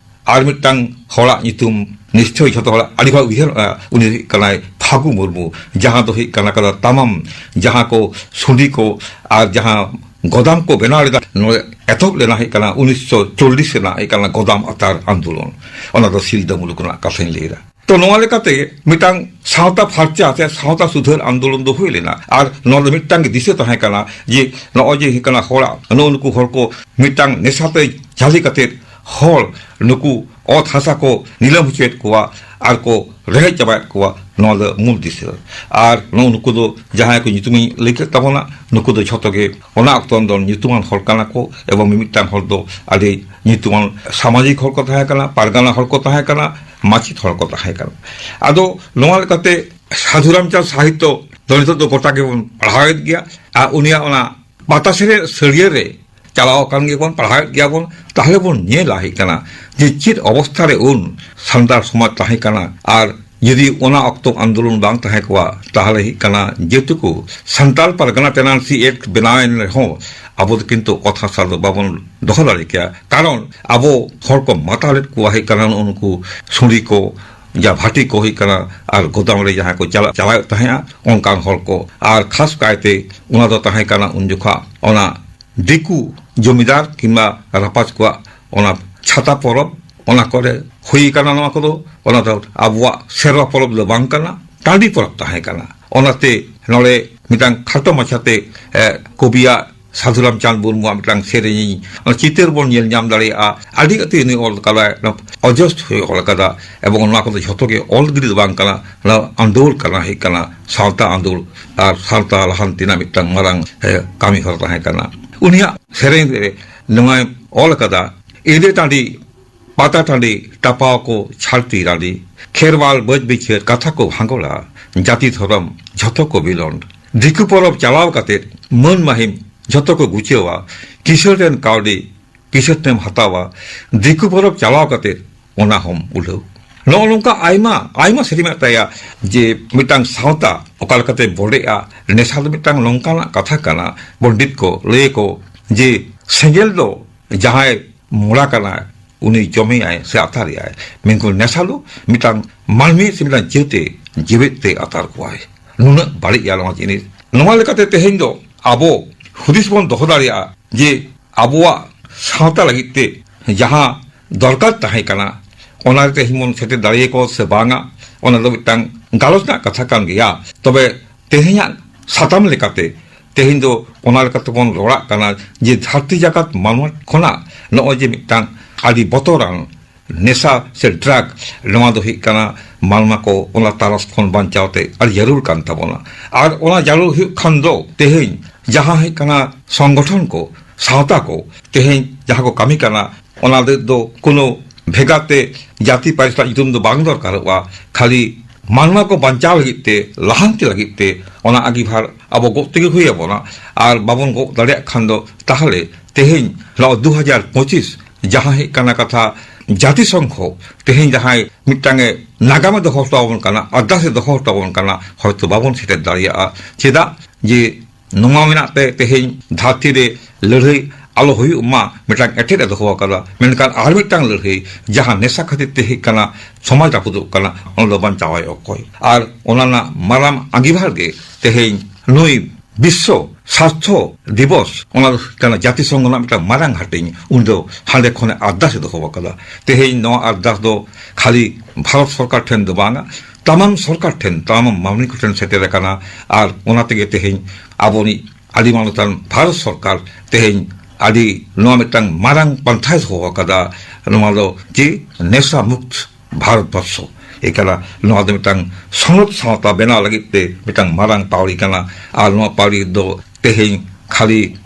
ᱟᱨ ᱢᱤᱫᱴᱟᱝ ᱦᱚᱲᱟᱜ ᱧᱩᱛᱩᱢ ᱱᱤᱥᱪᱚᱭ ᱡᱷᱚᱛᱚ ᱦᱚᱲᱟᱜ ᱟᱹᱰᱤ ᱦᱚᱲ ᱩᱭᱦᱟᱹᱨ, ᱟᱸ, ᱩᱱᱤ ᱦᱩᱭᱩᱜ ᱠᱟᱱᱟᱭ ᱯᱷᱟᱹᱜᱩ ᱢᱩᱨᱢᱩ, ᱡᱟᱦᱟᱸ ᱫᱚ ᱦᱩᱭᱩᱜ ᱠᱟᱱᱟ ᱠᱟᱫᱟ ᱛᱟᱢᱟᱢ ᱡᱟᱦᱟᱸ ᱠᱚ ᱥᱩᱸᱰᱤ ᱠᱚ ᱟᱨ ᱡᱟᱦᱟᱸ ᱜᱚᱫᱟᱢ ᱠᱚ ᱵᱮᱱᱟᱣ ᱞᱮᱫᱟ, ᱱᱚᱰᱮ ᱮᱛᱚᱦᱚᱵ ᱞᱮᱱᱟ ᱦᱩᱭᱩᱜ ᱠᱟᱱᱟ ᱩᱱᱤᱥᱥᱚ ᱪᱚᱞᱞᱤᱥ ᱨᱮᱱᱟᱜ ᱦᱩᱭᱩᱜ ᱠᱟᱱᱟ ᱜᱚᱫᱟᱢ ᱟᱛᱟᱨ ᱟᱱᱫᱳᱞᱚᱱ᱾ ᱚᱱᱟ ᱫᱚ ᱥᱤᱞᱫᱟᱹ ᱢᱩᱞᱩᱠ ᱨᱮᱱᱟᱜ ᱠᱟᱛᱷᱟᱧ ᱞᱟᱹᱭᱫᱟ᱾ ᱛᱚ, ᱱᱚᱣᱟ ᱞᱮᱠᱟᱛᱮ ᱢᱤᱫᱴᱟᱝ ᱥᱟᱶᱛᱟ ᱯᱷᱟᱨᱪᱟ ᱥᱮ ᱥᱟᱶᱛᱟ ᱥᱩᱫᱷᱟᱹᱨ ᱟᱱᱫᱳᱞᱚᱱ ᱫᱚ ᱦᱩᱭ ᱞᱮᱱᱟ᱾ ᱟᱨ ᱱᱚᱣᱟ ᱫᱚ ᱢᱤᱫᱴᱟᱝ ᱜᱮ ᱫᱤᱥᱟᱹ ᱛᱟᱦᱮᱸ ᱠᱟᱱᱟ ᱡᱮ ᱱᱚᱜᱼᱚᱭ ᱡᱮ ᱦᱩᱭᱩᱜ ᱠᱟᱱᱟ ᱦᱚᱲᱟᱜ ᱱᱩᱜᱼᱩ ᱱᱩᱠᱩ ᱦᱚᱲ ᱠᱚ ᱢᱤᱫᱴᱟᱝ ᱱᱮᱥᱟᱛᱮ ᱡᱷᱟᱹᱞᱤ ᱠᱟᱛᱮ ᱦᱚᱲ ᱱᱩᱠᱩ ᱚᱛ ᱦᱟᱥᱟ ᱠᱚ ᱱᱤᱞᱟᱹᱢ ᱦᱚᱪᱚᱭᱮᱫ ᱠᱚᱣᱟ ᱟᱨ ᱠᱚ ᱨᱮᱦᱮᱫ ᱪᱟᱵᱟᱭᱮᱫ ᱠᱚᱣᱟ, ᱱᱚᱣᱟ ᱫᱚ ᱢᱩᱞ ᱫᱤᱥᱟᱹ᱾ ᱟᱨ ᱱᱚᱜᱼᱚ ᱱᱩᱠᱩ ᱫᱚ ᱡᱟᱦᱟᱸᱭ ᱠᱚ ᱧᱩᱛᱩᱢᱤᱧ ᱞᱟᱹᱭ ᱠᱮᱫ ᱛᱟᱵᱚᱱᱟ, ᱱᱩᱠᱩ ᱫᱚ ᱡᱷᱚᱛᱚ ᱜᱮ ᱚᱱᱟ ᱚᱠᱛᱚ ᱫᱚ ᱧᱩᱛᱩᱢᱟᱱ ᱦᱚᱲ ᱠᱟᱱᱟ ᱠᱚ, ᱮᱵᱚᱝ ᱢᱤᱢᱤᱫᱴᱟᱝ ᱦᱚᱲ ᱫᱚ ᱟᱹᱰᱤ ᱧᱩᱛᱩᱢᱟᱱ ᱥᱟᱢᱟᱡᱤᱠ ᱦᱚᱲ ᱠᱚ ᱛᱟᱦᱮᱸ ᱠᱟᱱᱟ, ᱯᱟᱨᱜᱟᱱᱟ ᱦᱚᱲ ᱠᱚ ᱛᱟᱦᱮᱸ ᱠᱟᱱᱟ, ᱢᱟᱪᱮᱫ ᱦᱚᱲ ᱠᱚ ᱛᱟᱦᱮᱸ ᱠᱟᱱᱟ᱾ ᱟᱫᱚ ᱱᱚᱣᱟ ᱞᱮᱠᱟᱛᱮ ᱥᱟᱹᱫᱷᱩ ᱨᱟᱢᱪᱟᱸᱫᱽ ᱥᱟᱦᱤᱛᱛᱚ ᱫᱚ ᱱᱤᱛᱚᱜ ᱫᱚ ᱜᱚᱴᱟ ᱜᱮᱵᱚᱱ ᱯᱟᱲᱦᱟᱣᱮᱫ ᱜᱮᱭᱟ᱾ ᱟᱨ ᱩᱱᱤᱭᱟᱜ ᱚᱱᱟ ᱯᱟᱛᱟ ᱥᱮᱨᱮᱧ ᱥᱟᱹᱲᱤᱭᱟᱹ ᱨᱮ ᱪᱟᱞᱟᱣ ᱟᱠᱟᱱ ᱜᱮᱭᱟᱵᱚᱱ, ᱯᱟᱲᱦᱟᱣᱮᱫ ᱜᱮᱭᱟᱵᱚᱱ, ᱛᱟᱦᱞᱮ ᱵᱚᱱ ᱧᱮᱞᱟ ᱦᱩᱭᱩᱜ ᱠᱟᱱᱟ ᱡᱮ ᱪᱮᱫ ᱚᱵᱚᱥᱛᱷᱟ ᱨᱮ ᱩᱱ ᱥᱟᱱᱛᱟᱲ ᱥᱚᱢᱟᱡᱽ ᱛᱟᱦᱮᱸ ᱠᱟᱱᱟ᱾ ᱟᱨ ᱡᱩᱫᱤ ᱚᱱᱟ ᱚᱠᱛᱚ ᱟᱱᱫᱳᱞᱚᱱ ᱵᱟᱝ ᱛᱟᱦᱮᱸ ᱠᱚᱜᱼᱟ, ᱛᱟᱦᱞᱮ ᱦᱩᱭᱩᱜ ᱠᱟᱱᱟ ᱡᱮᱴᱩᱠᱩ ᱥᱟᱱᱛᱟᱲ ᱯᱟᱨᱜᱟᱱᱟ ᱴᱮᱱᱟᱱᱥᱤ ᱮᱠᱴ ᱵᱮᱱᱟᱣᱮᱱ ᱨᱮᱦᱚᱸ ᱟᱵᱚ ᱫᱚ ᱠᱤᱱᱛᱩ ᱚᱛ ᱦᱟᱥᱟ ᱫᱚ ᱵᱟᱵᱚᱱ ᱫᱚᱦᱚ ᱫᱟᱲᱮ ᱠᱮᱭᱟ᱾ ᱠᱟᱨᱚᱱ ᱟᱵᱚ ᱦᱚᱲ ᱠᱚ ᱢᱟᱛᱟᱣ ᱞᱮᱫ ᱠᱚᱣᱟ ᱦᱩᱭᱩᱜ ᱠᱟᱱᱟ ᱱᱩᱜᱼᱩ ᱱᱩᱠᱩ ᱥᱩᱸᱰᱤ ᱠᱚ, ᱡᱟ ᱵᱷᱟᱴᱤ ᱠᱚ ᱦᱩᱭᱩᱜ ᱠᱟᱱᱟ, ᱟᱨ ᱜᱚᱫᱟᱢ ᱨᱮ ᱡᱟᱦᱟᱸ ᱠᱚ ᱪᱟᱞᱟᱜ, ᱪᱟᱞᱟᱣᱮᱫ ᱛᱟᱦᱮᱸᱜᱼᱟ, ᱚᱱᱠᱟᱱ ᱦᱚᱲ ᱠᱚ᱾ ᱟᱨ ᱠᱷᱟᱥ ᱠᱟᱭᱛᱮ ᱚᱱᱟ ᱫᱚ ᱛᱟᱦᱮᱸ ᱠᱟᱱᱟ ᱩᱱ ᱡᱚᱠᱷᱟ ᱚᱱᱟ ᱫᱤᱠᱩ ᱡᱚᱢᱤᱫᱟᱨ ᱠᱤᱝᱵᱟ ᱨᱟᱯᱟᱡᱽ ᱠᱚᱣᱟᱜ ᱚᱱᱟ ᱪᱷᱟᱛᱟ ᱯᱚᱨᱚᱵᱽ, ᱚᱱᱟ ᱠᱚᱨᱮ ᱦᱩᱭ ᱠᱟᱱᱟ ᱱᱚᱣᱟ ᱠᱚᱫᱚ᱾ ᱚᱱᱟ ᱫᱚ ᱟᱵᱚᱣᱟᱜ ᱥᱮᱨᱣᱟ ᱯᱚᱨᱚᱵᱽ ᱫᱚ ᱵᱟᱝ ᱠᱟᱱᱟ, ᱴᱟᱺᱰᱤ ᱯᱚᱨᱚᱵᱽ ᱛᱟᱦᱮᱸ ᱠᱟᱱᱟ᱾ ᱚᱱᱟᱛᱮ ᱱᱚᱰᱮ ᱢᱤᱫᱴᱟᱝ ᱠᱷᱟᱴᱚ ᱢᱟᱪᱷᱟᱛᱮ, ᱮ, ᱠᱚᱵᱤᱭᱟᱜ ᱥᱟᱹᱫᱷᱩ ᱨᱟᱢᱪᱟᱸᱫᱽ ᱢᱩᱨᱢᱩᱣᱟᱜ ᱢᱤᱫᱴᱟᱝ ᱥᱮᱨᱮᱧ, ᱚᱱᱟ ᱪᱤᱛᱟᱹᱨ ᱵᱚᱱ ᱧᱮᱞ ᱧᱟᱢ ᱫᱟᱲᱮᱭᱟᱜᱼᱟ᱾ ᱟᱹᱰᱤ ᱟᱹᱰᱤ ᱩᱱᱤ ᱚᱞ ᱠᱟᱫᱟᱭ, ᱚᱱᱟ ᱚᱡᱚᱥ ᱦᱩᱭ ᱚᱞ ᱠᱟᱫᱟ᱾ ᱮᱵᱚᱝ ᱚᱱᱟ ᱠᱚᱫᱚ ᱡᱷᱚᱛᱚ ᱜᱮ ᱚᱞ ᱜᱤᱰᱤ ᱫᱚ ᱵᱟᱝ ᱠᱟᱱᱟ, ᱚᱱᱟ ᱟᱱᱫᱳᱞ ᱠᱟᱱᱟ, ᱦᱩᱭᱩᱜ ᱠᱟᱱᱟ ᱥᱟᱶᱛᱟ ᱟᱱᱫᱳᱞ ᱟᱨ ᱥᱟᱶᱛᱟ ᱞᱟᱦᱟᱱᱛᱤ ᱨᱮᱱᱟᱜ ᱢᱤᱫᱴᱟᱝ ᱢᱟᱨᱟᱝ, ᱮ, ᱠᱟᱹᱢᱤ ᱦᱚᱨᱟ ᱛᱟᱦᱮᱸ ᱠᱟᱱᱟ᱾ ᱩᱱᱤᱭᱟᱜ ᱥᱮᱨᱮᱧ ᱨᱮ ᱱᱚᱣᱟᱭ ᱚᱞ ᱠᱟᱫᱟ, ᱮᱸᱫᱮ ᱴᱟᱺᱰᱤ ᱯᱟᱛᱟ ᱴᱟᱺᱰᱤ ᱴᱟᱯᱟᱣ ᱠᱚ ᱪᱷᱟᱲᱛᱤ ᱨᱟᱺᱰᱤ, ᱠᱷᱮᱨᱣᱟᱞ ᱵᱟᱹᱡ ᱵᱤᱪᱷᱟᱹᱨ ᱠᱟᱛᱷᱟ ᱠᱚ ᱵᱷᱟᱸᱜᱚᱲᱟ, ᱡᱟᱹᱛᱤ ᱫᱷᱚᱨᱚᱢ ᱡᱷᱚᱛᱚ ᱠᱚ ᱵᱤᱞᱚᱱᱰ᱾ ᱫᱤᱠᱩ ᱯᱚᱨᱚᱵᱽ ᱪᱟᱞᱟᱣ ᱠᱟᱛᱮ ᱢᱟᱹᱱ ᱢᱟᱹᱦᱤᱢ ᱡᱷᱚᱛᱚ ᱠᱚ ᱜᱩᱪᱟᱹᱣᱟ, ᱠᱤᱥᱟᱹᱬ ᱨᱮᱱ ᱠᱟᱹᱣᱰᱤ ᱠᱤᱥᱟᱹᱬ ᱛᱮᱢ ᱦᱟᱛᱟᱣᱟ, ᱫᱤᱠᱩ ᱯᱚᱨᱚᱵᱽ ᱪᱟᱞᱟᱣ ᱠᱟᱛᱮ ᱚᱱᱟ ᱦᱚᱸᱢ ᱩᱞᱟᱹᱣ᱾ ᱱᱚᱜᱼᱚ ᱱᱚᱝᱠᱟ ᱟᱭᱢᱟ, ᱟᱭᱢᱟ ᱥᱮᱨᱮᱧ ᱢᱮᱱᱟᱜ ᱛᱟᱭᱟ ᱡᱮ ᱢᱤᱫᱴᱟᱝ ᱥᱟᱶᱛᱟ ᱚᱠᱟ ᱞᱮᱠᱟᱛᱮ ᱵᱚᱰᱮᱜᱼᱟ᱾ ᱱᱮᱥᱟ ᱫᱚ ᱢᱤᱫᱴᱟᱝ ᱱᱚᱝᱠᱟᱱᱟᱜ ᱠᱟᱛᱷᱟ ᱠᱟᱱᱟ, ᱯᱚᱱᱰᱤᱛ ᱠᱚ ᱞᱟᱹᱭ ᱟᱠᱚ ᱡᱮ ᱥᱮᱸᱜᱮᱞ ᱫᱚ ᱡᱟᱦᱟᱸᱭ ᱢᱚᱲᱟ ᱠᱟᱱᱟᱭ, ᱩᱱᱤ ᱡᱚᱢᱮᱭᱟᱭ ᱥᱮ ᱟᱛᱟᱨᱮᱭᱟᱭ, ᱢᱮᱱᱠᱷᱟᱱ ᱱᱮᱥᱟ ᱫᱚ ᱢᱤᱫᱴᱟᱝ ᱢᱟᱹᱱᱢᱤ ᱥᱮ ᱢᱤᱫᱴᱟᱝ ᱡᱟᱹᱛᱮ ᱡᱤᱣᱮᱫ ᱛᱮ ᱟᱛᱟᱨ ᱠᱚᱣᱟᱭ᱾ ᱱᱩᱱᱟᱹᱜ ᱵᱟᱹᱲᱤᱡ ᱜᱮᱭᱟ ᱱᱚᱣᱟ ᱡᱤᱱᱤᱥ᱾ ᱱᱚᱣᱟ ᱞᱮᱠᱟᱛᱮ ᱛᱮᱦᱮᱧ ᱫᱚ ᱟᱵᱚ ᱦᱩᱫᱤᱥ ᱵᱚᱱ ᱫᱚᱦᱚ ᱫᱟᱲᱮᱭᱟᱜᱼᱟ ᱡᱮ ᱟᱵᱚᱣᱟᱜ ᱥᱟᱶᱛᱟ ᱞᱟᱹᱜᱤᱫ ᱛᱮ ᱡᱟᱦᱟᱸ ᱫᱚᱨᱠᱟᱨ ᱛᱟᱦᱮᱸ ᱠᱟᱱᱟ, ᱚᱱᱟ ᱨᱮ ᱛᱮᱦᱮᱧ ᱵᱚᱱ ᱥᱮᱴᱮᱨ ᱫᱟᱲᱮᱭᱟᱠᱚᱣᱟ ᱥᱮ ᱵᱟᱝᱟ, ᱚᱱᱟ ᱫᱚ ᱢᱤᱫᱴᱟᱝ ᱜᱟᱞᱚᱪ ᱨᱮᱱᱟᱜ ᱠᱟᱛᱷᱟ ᱠᱟᱱ ᱜᱮᱭᱟ᱾ ᱛᱚᱵᱮ ᱛᱮᱦᱮᱧᱟᱜ ᱥᱟᱛᱟᱢ ᱞᱮᱠᱟᱛᱮ ᱛᱮᱦᱮᱧ ᱫᱚ ᱚᱱᱟ ᱞᱮᱠᱟᱛᱮ ᱵᱚᱱ ᱨᱚᱲᱟᱜ ᱠᱟᱱᱟ ᱡᱮ ᱫᱷᱟᱹᱨᱛᱤ ᱡᱟᱠᱟᱛ ᱢᱟᱱᱣᱟ ᱠᱷᱚᱱᱟᱜ ᱱᱚᱜᱼᱚᱭ ᱡᱮ ᱢᱤᱫᱴᱟᱝ ᱟᱹᱰᱤ ᱵᱚᱛᱚᱨᱟᱱ ᱱᱮᱥᱟ ᱥᱮ ᱰᱨᱟᱜᱽ, ᱱᱚᱣᱟ ᱫᱚ ᱦᱩᱭᱩᱜ ᱠᱟᱱᱟ ᱢᱟᱱᱣᱟ ᱠᱚ ᱚᱱᱟ ᱛᱟᱨᱟᱥ ᱠᱷᱚᱱ ᱵᱟᱧᱪᱟᱣ ᱛᱮ ᱟᱹᱰᱤ ᱡᱟᱹᱨᱩᱲ ᱠᱟᱱ ᱛᱟᱵᱚᱱᱟ᱾ ᱟᱨ ᱚᱱᱟ ᱡᱟᱹᱨᱩᱲ ᱦᱩᱭᱩᱜ ᱠᱷᱟᱱ ᱫᱚ ᱛᱮᱦᱮᱧ ᱡᱟᱦᱟᱸ ᱦᱩᱭᱩᱜ ᱠᱟᱱᱟ ᱥᱚᱝᱜᱚᱴᱷᱚᱱ ᱠᱚ, ᱥᱟᱶᱛᱟ ᱠᱚ, ᱛᱮᱦᱮᱧ ᱡᱟᱦᱟᱸ ᱠᱚ ᱠᱟᱹᱢᱤ ᱠᱟᱱᱟ, ᱚᱱᱟ ᱫᱚ ᱠᱳᱱᱳ ᱵᱷᱮᱜᱟᱨ ᱛᱮ ᱡᱟᱹᱛᱤ ᱯᱟᱹᱨᱤᱥ ᱨᱮᱱᱟᱜ ᱧᱩᱛᱩᱢ ᱫᱚ ᱵᱟᱝ ᱫᱚᱨᱠᱟᱨᱚᱜᱼᱟ᱾ ᱠᱷᱟᱹᱞᱤ ᱢᱟᱱᱣᱟ ᱠᱚ ᱵᱟᱧᱪᱟᱣ ᱞᱟᱹᱜᱤᱫ ᱛᱮ, ᱞᱟᱦᱟᱱᱛᱤ ᱞᱟᱹᱜᱤᱫ ᱛᱮ ᱚᱱᱟ ᱟᱸᱜᱤᱵᱷᱟᱨ ᱟᱵᱚ ᱜᱚᱜ ᱛᱮᱜᱮ ᱦᱩᱭ ᱟᱵᱚᱱᱟ᱾ ᱟᱨ ᱵᱟᱵᱚᱱ ᱜᱚᱜ ᱫᱟᱲᱮᱭᱟᱜ ᱠᱷᱟᱱ ᱫᱚ ᱛᱟᱦᱚᱞᱮ ᱛᱮᱦᱮᱧ ᱱᱚᱣᱟ ᱫᱩ ᱦᱟᱡᱟᱨ ᱯᱚᱸᱪᱤᱥ ᱡᱟᱦᱟᱸ ᱦᱩᱭᱩᱜ ᱠᱟᱱᱟ ᱠᱟᱛᱷᱟ, ᱡᱟᱹᱛᱤ ᱥᱚᱝᱜᱷᱚ ᱛᱮᱦᱮᱧ ᱡᱟᱦᱟᱸᱭ ᱢᱤᱫᱴᱟᱝ ᱮ ᱱᱟᱜᱟᱢᱮ ᱫᱚᱦᱚ ᱦᱚᱴᱚ ᱟᱵᱚᱱ ᱠᱟᱱᱟ, ᱟᱨᱫᱟᱥ ᱮ ᱫᱚᱦᱚ ᱦᱚᱴᱚ ᱟᱵᱚᱱ ᱠᱟᱱᱟ, ᱦᱚᱭᱛᱚ ᱵᱟᱵᱚᱱ ᱥᱮᱴᱮᱨ ᱫᱟᱲᱮᱭᱟᱜᱼᱟ᱾ ᱪᱮᱫᱟᱜ ᱡᱮ ᱱᱚᱣᱟ ᱢᱮᱱᱟᱜ ᱛᱮ ᱛᱮᱦᱮᱧ ᱫᱷᱟᱹᱨᱛᱤ ᱨᱮ ᱞᱟᱹᱲᱦᱟᱹᱭ ᱟᱞᱚ ᱦᱩᱭᱩᱜ ᱢᱟ, ᱢᱤᱫᱴᱟᱝ ᱮᱴᱮᱫ ᱮ ᱫᱚᱦᱚ ᱟᱠᱟᱫᱟ᱾ ᱢᱮᱱᱠᱷᱟᱱ ᱟᱨ ᱢᱤᱫᱴᱟᱝ ᱞᱟᱹᱲᱦᱟᱹᱭ, ᱡᱟᱦᱟᱸ ᱱᱮᱥᱟ ᱠᱷᱟᱹᱛᱤᱨ ᱛᱮ ᱦᱩᱭᱩᱜ ᱠᱟᱱᱟ ᱥᱚᱢᱟᱡᱽ ᱨᱟᱹᱯᱩᱫᱚᱜ ᱠᱟᱱᱟ, ᱚᱱᱟ ᱫᱚ ᱵᱟᱧᱪᱟᱣᱟᱭ ᱚᱠᱚᱭ? ᱟᱨ ᱚᱱᱟ ᱨᱮᱱᱟᱜ ᱢᱟᱨᱟᱝ ᱟᱸᱜᱤᱵᱷᱟᱨ ᱜᱮ ᱛᱮᱦᱮᱧ ᱱᱩᱭ ᱵᱤᱥᱥᱚ ᱥᱟᱥᱛᱷᱚ ᱫᱤᱵᱚᱥ, ᱚᱱᱟ ᱫᱚ ᱦᱩᱭᱩᱜ ᱠᱟᱱᱟ ᱡᱟᱹᱛᱤ ᱥᱚᱝᱜᱷᱚ ᱨᱮᱱᱟᱜ ᱢᱤᱫᱴᱟᱝ ᱢᱟᱨᱟᱝ ᱦᱟᱹᱴᱤᱧ, ᱩᱱᱤ ᱫᱚ ᱦᱟᱸᱰᱮ ᱠᱷᱚᱱᱮ ᱟᱨᱫᱟᱥ ᱮ ᱫᱚᱦᱚ ᱟᱠᱟᱫᱟ᱾ ᱛᱮᱦᱮᱧ ᱱᱚᱣᱟ ᱟᱨᱫᱟᱥ ᱫᱚ ᱠᱷᱟᱹᱞᱤ ᱵᱷᱟᱨᱚᱛ ᱥᱚᱨᱠᱟᱨ ᱴᱷᱮᱱ ᱫᱚ ᱵᱟᱝᱟ, ᱛᱟᱢᱟᱢ ᱥᱚᱨᱠᱟᱨ ᱴᱷᱮᱱ, ᱛᱟᱢᱟᱢ ᱢᱟᱹᱱᱢᱤ ᱠᱚᱴᱷᱮᱱ ᱥᱮᱴᱮᱨ ᱟᱠᱟᱱᱟ᱾ ᱟᱨ ᱚᱱᱟ ᱛᱮᱜᱮ ᱛᱮᱦᱮᱧ ᱟᱵᱚᱱᱤᱡ ᱟᱹᱰᱤ ᱢᱟᱱᱚᱛᱟᱱ ᱵᱷᱟᱨᱚᱛ ᱥᱚᱨᱠᱟᱨ ᱛᱮᱦᱮᱧ ᱟᱹᱰᱤ ᱱᱚᱣᱟ ᱢᱤᱫᱴᱟᱝ ᱢᱟᱨᱟᱝ ᱯᱟᱱᱛᱷᱟᱭ ᱫᱚᱦᱚ ᱟᱠᱟᱫᱟ᱾ ᱱᱚᱣᱟ ᱫᱚ ᱡᱮ ᱱᱮᱥᱟ ᱢᱩᱠᱛ ᱵᱷᱟᱨᱚᱛ ᱵᱚᱨᱥᱚ ᱮ ᱠᱟᱱᱟ᱾ ᱱᱚᱣᱟ ᱫᱚ ᱢᱤᱫᱴᱟᱝ ᱥᱚᱱᱚᱛ ᱥᱟᱶᱛᱟ ᱵᱮᱱᱟᱣ ᱞᱟᱹᱜᱤᱫ ᱛᱮ ᱢᱤᱫᱴᱟᱝ ᱢᱟᱨᱟᱝ ᱯᱟᱹᱣᱲᱤ ᱠᱟᱱᱟ᱾ ᱟᱨ ᱱᱚᱣᱟ ᱯᱟᱹᱣᱲᱤ ᱫᱚ ᱛᱮᱦᱮᱧ ᱠᱷᱟᱹᱞᱤ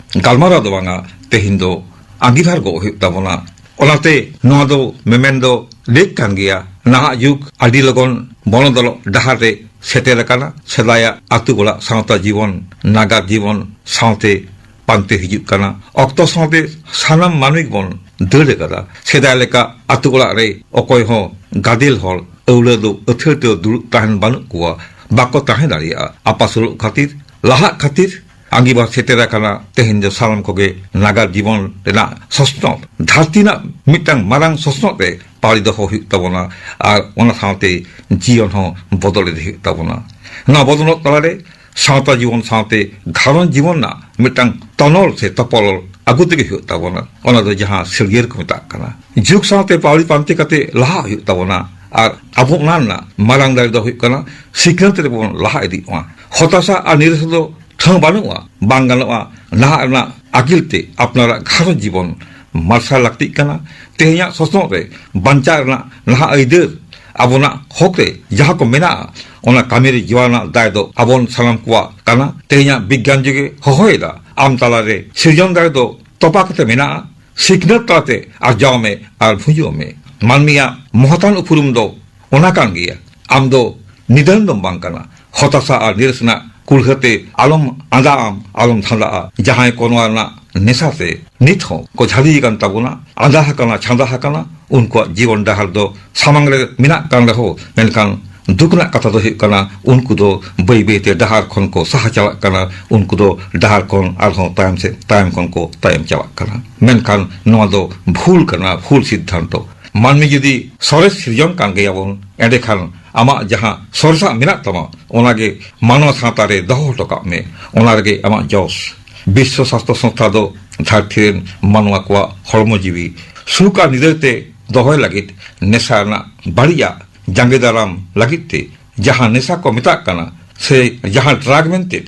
ᱜᱟᱞᱢᱟᱨᱟᱣ ᱫᱚ ᱵᱟᱝᱟ, ᱛᱮᱦᱮᱧ ᱫᱚ ᱟᱸᱜᱤᱵᱷᱟᱨ ᱜᱚᱜ ᱦᱩᱭᱩᱜ ᱛᱟᱵᱚᱱᱟ᱾ ᱚᱱᱟᱛᱮ ᱱᱚᱣᱟ ᱫᱚ ᱢᱮᱢᱮᱱ ᱫᱚ ᱞᱮᱠ ᱠᱟᱱ ᱜᱮᱭᱟ᱾ ᱱᱟᱦᱟᱜ ᱡᱩᱜᱽ ᱟᱹᱰᱤ ᱞᱚᱜᱚᱱ ᱵᱚᱱᱚᱫᱚᱞᱚᱜ ᱰᱟᱦᱟᱨ ᱨᱮ ᱥᱮᱴᱮᱨ ᱟᱠᱟᱱᱟ᱾ ᱥᱮᱫᱟᱭᱟᱜ ᱟᱹᱛᱩ ᱚᱲᱟᱜ ᱥᱟᱶᱛᱟ ᱡᱤᱵᱚᱱ, ᱱᱟᱜᱟᱨ ᱡᱤᱵᱚᱱ ᱥᱟᱶᱛᱮ ᱯᱟᱱᱛᱮ ᱦᱤᱡᱩᱜ ᱠᱟᱱᱟ᱾ ᱚᱠᱛᱚ ᱥᱟᱶᱛᱮ ᱥᱟᱱᱟᱢ ᱢᱟᱹᱱᱢᱤ ᱜᱮᱵᱚᱱ ᱫᱟᱹᱲ ᱟᱠᱟᱫᱟ᱾ ᱥᱮᱫᱟᱭ ᱞᱮᱠᱟ ᱟᱹᱛᱩ ᱚᱲᱟᱜ ᱨᱮ ᱚᱠᱚᱭ ᱦᱚᱸ ᱜᱟᱫᱮᱞ ᱦᱚᱲ ᱟᱹᱣᱲᱟᱹ ᱫᱚ ᱟᱹᱛᱷᱟᱹᱲ ᱛᱮ ᱫᱩᱲᱩᱵ ᱛᱟᱦᱮᱱ ᱵᱟᱹᱱᱩᱜ ᱠᱚᱣᱟ, ᱵᱟᱠᱚ ᱛᱟᱦᱮᱸ ᱫᱟᱲᱮᱭᱟᱜᱼᱟ᱾ ᱟᱯᱟᱥᱩᱞᱚᱜ ᱠᱷᱟᱹᱛᱤᱨ, ᱞᱟᱦᱟᱜ ᱠᱷᱟᱹᱛᱤᱨ ᱟᱸᱜᱤᱵᱷᱟᱨ ᱥᱮᱴᱮᱨ ᱟᱠᱟᱱᱟ᱾ ᱛᱮᱦᱮᱧ ᱫᱚ ᱥᱟᱱᱟᱢ ᱠᱚᱜᱮ ᱱᱟᱜᱟᱨ ᱡᱤᱵᱚᱱ ᱨᱮᱱᱟᱜ ᱥᱚᱥᱱᱚᱜ, ᱫᱷᱟᱹᱨᱛᱤ ᱨᱮᱱᱟᱜ ᱢᱤᱫᱴᱟᱝ ᱢᱟᱨᱟᱝ ᱥᱚᱥᱱᱚᱜ ᱨᱮ ᱯᱟᱹᱣᱲᱤ ᱫᱚᱦᱚ ᱦᱩᱭᱩᱜ ᱛᱟᱵᱚᱱᱟ᱾ ᱟᱨ ᱚᱱᱟ ᱥᱟᱶᱛᱮ ᱡᱤᱭᱚᱱ ᱦᱚᱸ ᱵᱚᱫᱚᱞ ᱤᱫᱤ ᱦᱩᱭᱩᱜ ᱛᱟᱵᱚᱱᱟ᱾ ᱱᱚᱣᱟ ᱵᱚᱫᱚᱞᱚᱜ ᱛᱟᱞᱟᱨᱮ ᱥᱟᱶᱛᱟ ᱡᱤᱵᱚᱱ ᱥᱟᱶᱛᱮ ᱜᱷᱟᱨᱚᱸᱡᱽ ᱡᱤᱵᱚᱱ ᱨᱮᱱᱟᱜ ᱢᱤᱫᱴᱟᱝ ᱛᱚᱱᱚᱞ ᱥᱮ ᱛᱚᱯᱚᱞ ᱟᱹᱜᱩ ᱛᱮᱜᱮ ᱦᱩᱭᱩᱜ ᱛᱟᱵᱚᱱᱟ᱾ ᱚᱱᱟ ᱫᱚ ᱡᱟᱦᱟᱸ ᱥᱟᱹᱨᱭᱟᱹᱲ ᱠᱚ ᱢᱮᱛᱟᱜ ᱠᱟᱱᱟ᱾ ᱡᱩᱜᱽ ᱥᱟᱶᱛᱮ ᱯᱟᱹᱣᱲᱤ ᱯᱟᱱᱛᱮ ᱠᱟᱛᱮ ᱞᱟᱦᱟᱜ ᱦᱩᱭᱩᱜ ᱛᱟᱵᱚᱱᱟ᱾ ᱟᱨ ᱟᱵᱚ ᱚᱱᱟ ᱨᱮᱱᱟᱜ ᱢᱟᱨᱟᱝ ᱫᱟᱲᱮ ᱫᱚ ᱦᱩᱭᱩᱜ ᱠᱟᱱᱟ ᱥᱤᱠᱷᱱᱟᱹᱛ ᱨᱮᱵᱚᱱ ᱞᱟᱦᱟ ᱤᱫᱤᱜ ᱢᱟ᱾ ᱦᱚᱛᱟᱥᱟ ᱟᱨ ᱱᱤᱨᱟᱥᱟ ᱫᱚ ᱴᱷᱟᱶ ᱵᱟᱹᱱᱩᱜᱼᱟ, ᱵᱟᱝ ᱜᱟᱱᱚᱜᱼᱟ᱾ ᱱᱟᱦᱟᱜ ᱨᱮᱱᱟᱜ ᱟᱹᱠᱤᱞ ᱛᱮ ᱟᱯᱱᱟᱨᱟᱜ ᱜᱷᱟᱨᱚᱸᱡᱽ ᱡᱤᱵᱚᱱ ᱢᱟᱨᱥᱟᱞ ᱞᱟᱹᱠᱛᱤᱜ ᱠᱟᱱᱟ᱾ ᱛᱮᱦᱮᱧᱟᱜ ᱥᱚᱥᱱᱚᱜ ᱨᱮ ᱵᱟᱧᱪᱟᱣ ᱨᱮᱱᱟᱜ ᱱᱟᱦᱟᱜ ᱟᱹᱭᱫᱟᱹᱨ, ᱟᱵᱚᱱᱟᱜ ᱦᱚᱠ ᱨᱮ ᱡᱟᱦᱟᱸ ᱠᱚ ᱢᱮᱱᱟᱜᱼᱟ, ᱚᱱᱟ ᱠᱟᱹᱢᱤ ᱨᱮ ᱡᱚᱲᱟᱣ ᱨᱮᱱᱟᱜ ᱫᱟᱭ ᱫᱚ ᱟᱵᱚᱱ ᱥᱟᱱᱟᱢ ᱠᱚᱣᱟᱜ ᱠᱟᱱᱟ᱾ ᱛᱮᱦᱮᱧᱟᱜ ᱵᱤᱜᱽᱜᱟᱱ ᱡᱩᱜᱮ ᱦᱚᱦᱚᱭᱮᱫᱟ, ᱟᱢ ᱛᱟᱞᱟᱨᱮ ᱥᱤᱨᱡᱚᱱ ᱫᱟᱲᱮ ᱫᱚ ᱛᱚᱯᱟ ᱠᱟᱛᱮ ᱢᱮᱱᱟᱜᱼᱟ᱾ ᱥᱤᱠᱷᱱᱟᱹᱛ ᱛᱟᱞᱟᱛᱮ ᱟᱨᱡᱟᱣ ᱢᱮ ᱟᱨ ᱵᱷᱩᱸᱡᱟᱹᱣ ᱢᱮ᱾ ᱢᱟᱹᱱᱢᱤᱭᱟᱜ ᱢᱚᱦᱚᱛᱟᱱ ᱩᱯᱨᱩᱢ ᱫᱚ ᱚᱱᱟ ᱠᱟᱱ ᱜᱮᱭᱟ᱾ ᱟᱢ ᱫᱚ ᱱᱤᱫᱷᱟᱹᱱ ᱫᱚᱢ ᱵᱟᱝ ᱠᱟᱱᱟ᱾ ᱦᱚᱛᱟᱥᱟ ᱟᱨ ᱱᱤᱨᱟᱹᱥ ᱨᱮᱱᱟᱜ ᱠᱩᱲᱦᱟᱹ ᱛᱮ ᱟᱞᱚᱢ ᱟᱸᱫᱟᱜ ᱟᱢ, ᱟᱞᱚᱢ ᱫᱷᱟᱸᱫᱟᱜᱼᱟ᱾ ᱡᱟᱦᱟᱸᱭ ᱠᱚ ᱱᱚᱣᱟ ᱨᱮᱱᱟᱜ ᱱᱮᱥᱟ ᱛᱮ ᱱᱤᱛ ᱦᱚᱸ ᱠᱚ ᱡᱷᱟᱹᱞᱤ ᱟᱠᱟᱱ ᱛᱟᱵᱚᱱᱟ, ᱟᱸᱫᱟ ᱟᱠᱟᱱᱟ, ᱪᱷᱟᱸᱫᱟ ᱟᱠᱟᱱᱟ, ᱩᱱᱠᱩᱣᱟᱜ ᱡᱤᱵᱚᱱ ᱰᱟᱦᱟᱨ ᱫᱚ ᱥᱟᱢᱟᱝ ᱨᱮ ᱢᱮᱱᱟᱜ ᱠᱟᱱ ᱨᱮᱦᱚᱸ, ᱢᱮᱱᱠᱷᱟᱱ ᱫᱩᱠ ᱨᱮᱱᱟᱜ ᱠᱟᱛᱷᱟ ᱫᱚ ᱦᱩᱭᱩᱜ ᱠᱟᱱᱟ, ᱩᱱᱠᱩ ᱫᱚ ᱵᱟᱹᱭ ᱵᱟᱹᱭ ᱛᱮ ᱰᱟᱦᱟᱨ ᱠᱷᱚᱱ ᱠᱚ ᱥᱟᱦᱟ ᱪᱟᱞᱟᱜ ᱠᱟᱱᱟ, ᱩᱱᱠᱩ ᱫᱚ ᱰᱟᱦᱟᱨ ᱠᱷᱚᱱ ᱟᱨᱦᱚᱸ ᱛᱟᱭᱚᱢ ᱥᱮᱫ, ᱛᱟᱭᱚᱢ ᱠᱷᱚᱱ ᱠᱚ ᱛᱟᱭᱚᱢ ᱪᱟᱞᱟᱜ ᱠᱟᱱᱟ᱾ ᱢᱮᱱᱠᱷᱟᱱ ᱱᱚᱣᱟ ᱫᱚ ᱵᱷᱩᱞ ᱠᱟᱱᱟ, ᱵᱷᱩᱞ ᱥᱤᱫᱽᱫᱷᱟᱱᱛᱚ᱾ ᱢᱟᱹᱱᱢᱤ ᱡᱩᱫᱤ ᱥᱚᱨᱮᱥ ᱥᱤᱨᱡᱚᱱ ᱠᱟᱱ ᱜᱮᱭᱟᱵᱚᱱ, ᱮᱸᱰᱮᱠᱷᱟᱱ ᱟᱢᱟᱜ ᱡᱟᱦᱟᱸ ᱥᱚᱨᱮᱥᱟᱜ ᱢᱮᱱᱟᱜ ᱛᱟᱢᱟ, ᱚᱱᱟᱜᱮ ᱢᱟᱱᱣᱟ ᱥᱟᱶᱛᱟ ᱨᱮ ᱫᱚᱦᱚ ᱦᱚᱴᱚ ᱠᱟᱜ ᱢᱮ᱾ ᱚᱱᱟ ᱨᱮᱜᱮ ᱟᱢᱟᱜ ᱡᱚᱥ᱾ ᱵᱤᱥᱥᱚ ᱥᱟᱥᱛᱨᱚ ᱥᱚᱝᱥᱛᱷᱟ ᱫᱚ ᱫᱷᱟᱹᱨᱛᱤ ᱨᱮᱱ ᱢᱟᱱᱣᱟ ᱠᱚᱣᱟᱜ ᱦᱚᱲᱢᱚ ᱡᱤᱣᱤ ᱥᱩᱠ ᱟᱨ ᱱᱤᱨᱟᱹᱭ ᱛᱮ ᱫᱚᱦᱚᱭ ᱞᱟᱹᱜᱤᱫ ᱱᱮᱥᱟ ᱨᱮᱱᱟᱜ ᱵᱟᱹᱲᱤᱡᱟᱜ ᱡᱟᱸᱜᱮ ᱫᱟᱨᱟᱢ ᱞᱟᱹᱜᱤᱫ ᱛᱮ ᱡᱟᱦᱟᱸ ᱱᱮᱥᱟ ᱠᱚ ᱢᱮᱛᱟᱜ ᱠᱟᱱᱟ ᱥᱮ ᱡᱟᱦᱟᱸ ᱰᱨᱟᱜᱽ ᱢᱮᱱᱛᱮ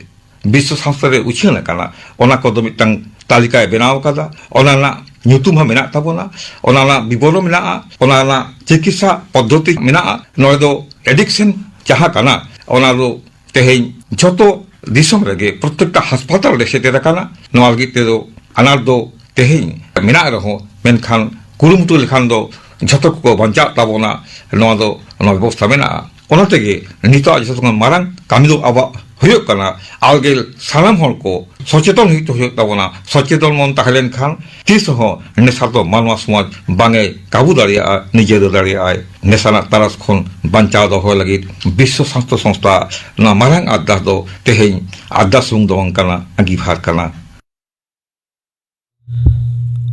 ᱵᱤᱥᱥᱚ ᱥᱚᱝᱥᱛᱷᱟ ᱨᱮ ᱩᱪᱷᱟᱹᱱ ᱟᱠᱟᱱᱟ, ᱚᱱᱟ ᱠᱚᱫᱚ ᱢᱤᱫᱴᱟᱝ ᱛᱟᱹᱞᱤᱠᱟᱭ ᱵᱮᱱᱟᱣ ᱟᱠᱟᱫᱟ᱾ ᱚᱱᱟ ᱨᱮᱱᱟᱜ ᱧᱩᱛᱩᱢ ᱦᱚᱸ ᱢᱮᱱᱟᱜ ᱛᱟᱵᱚᱱᱟ, ᱚᱱᱟ ᱨᱮᱱᱟᱜ ᱵᱤᱵᱚᱨᱚᱱ ᱢᱮᱱᱟᱜᱼᱟ, ᱚᱱᱟ ᱨᱮᱱᱟᱜ ᱪᱤᱠᱤᱛᱥᱟ ᱯᱚᱫᱽᱫᱷᱚᱛᱤ ᱢᱮᱱᱟᱜᱼᱟ᱾ ᱱᱚᱰᱮ ᱫᱚ ᱮᱰᱤᱠᱥᱚᱱ ᱡᱟᱦᱟᱸ ᱠᱟᱱᱟ, ᱚᱱᱟ ᱫᱚ ᱛᱮᱦᱮᱧ ᱡᱷᱚᱛᱚ ᱫᱤᱥᱚᱢ ᱨᱮᱜᱮ ᱯᱨᱚᱛᱮᱠᱴᱟ ᱦᱟᱥᱯᱟᱛᱟᱞ ᱨᱮ ᱥᱮᱴᱮᱨ ᱟᱠᱟᱱᱟ᱾ ᱱᱚᱣᱟ ᱞᱟᱹᱜᱤᱫ ᱛᱮᱫᱚ ᱟᱱᱟᱴ ᱫᱚ ᱛᱮᱦᱮᱧ ᱢᱮᱱᱟᱜ ᱨᱮᱦᱚᱸ, ᱢᱮᱱᱠᱷᱟᱱ ᱠᱩᱨᱩᱢᱩᱴᱩ ᱞᱮᱠᱷᱟᱱ ᱫᱚ ᱡᱷᱚᱛᱚ ᱠᱚᱠᱚ ᱵᱟᱧᱪᱟᱜ ᱛᱟᱵᱚᱱᱟ, ᱱᱚᱣᱟ ᱫᱚ, ᱱᱚᱣᱟ ᱵᱮᱵᱚᱥᱛᱷᱟ ᱢᱮᱱᱟᱜᱼᱟ᱾ ᱚᱱᱟ ᱛᱮᱜᱮ ᱱᱤᱛᱚᱜ ᱡᱷᱚᱛᱚ ᱠᱷᱚᱱ ᱢᱟᱨᱟᱝ ᱠᱟᱹᱢᱤ ᱫᱚ ᱟᱵᱚᱣᱟᱜ ᱦᱩᱭᱩᱜ ᱠᱟᱱᱟ, ᱟᱨᱜᱮ ᱥᱟᱱᱟᱢ ᱦᱚᱲ ᱠᱚ ᱥᱚᱪᱮᱛᱚᱱ ᱦᱩᱭᱩᱜ, ᱦᱩᱭᱩᱜ ᱛᱟᱵᱚᱱᱟ᱾ ᱥᱚᱪᱮᱛᱚᱱ ᱵᱚᱱ ᱛᱟᱦᱮᱸ ᱞᱮᱱᱠᱷᱟᱱ ᱛᱤᱥ ᱦᱚᱸ ᱱᱮᱥᱟ ᱫᱚ ᱢᱟᱱᱣᱟ ᱥᱚᱢᱟᱡᱽ ᱵᱟᱝ ᱮ ᱠᱟᱵᱩ ᱫᱟᱲᱮᱭᱟᱜᱼᱟ, ᱱᱤᱡᱮᱨ ᱫᱟᱲᱮᱭᱟᱜᱼᱟᱭ᱾ ᱱᱮᱥᱟ ᱨᱮᱱᱟᱜ ᱛᱟᱨᱟᱥ ᱠᱷᱚᱱ ᱵᱟᱧᱪᱟᱣ ᱫᱚᱦᱚ ᱞᱟᱹᱜᱤᱫ ᱵᱤᱥᱥᱚ ᱥᱟᱥᱛᱨᱚ ᱥᱚᱝᱥᱛᱷᱟ ᱱᱚᱣᱟ ᱢᱟᱨᱟᱝ ᱟᱨᱫᱟᱥ ᱫᱚ ᱛᱮᱦᱮᱧ ᱟᱨᱫᱟᱥ ᱥᱩᱢᱩᱝ ᱫᱚ ᱵᱟᱝ ᱠᱟᱱᱟ, ᱟᱸᱜᱤᱵᱷᱟᱨ ᱠᱟᱱᱟ᱾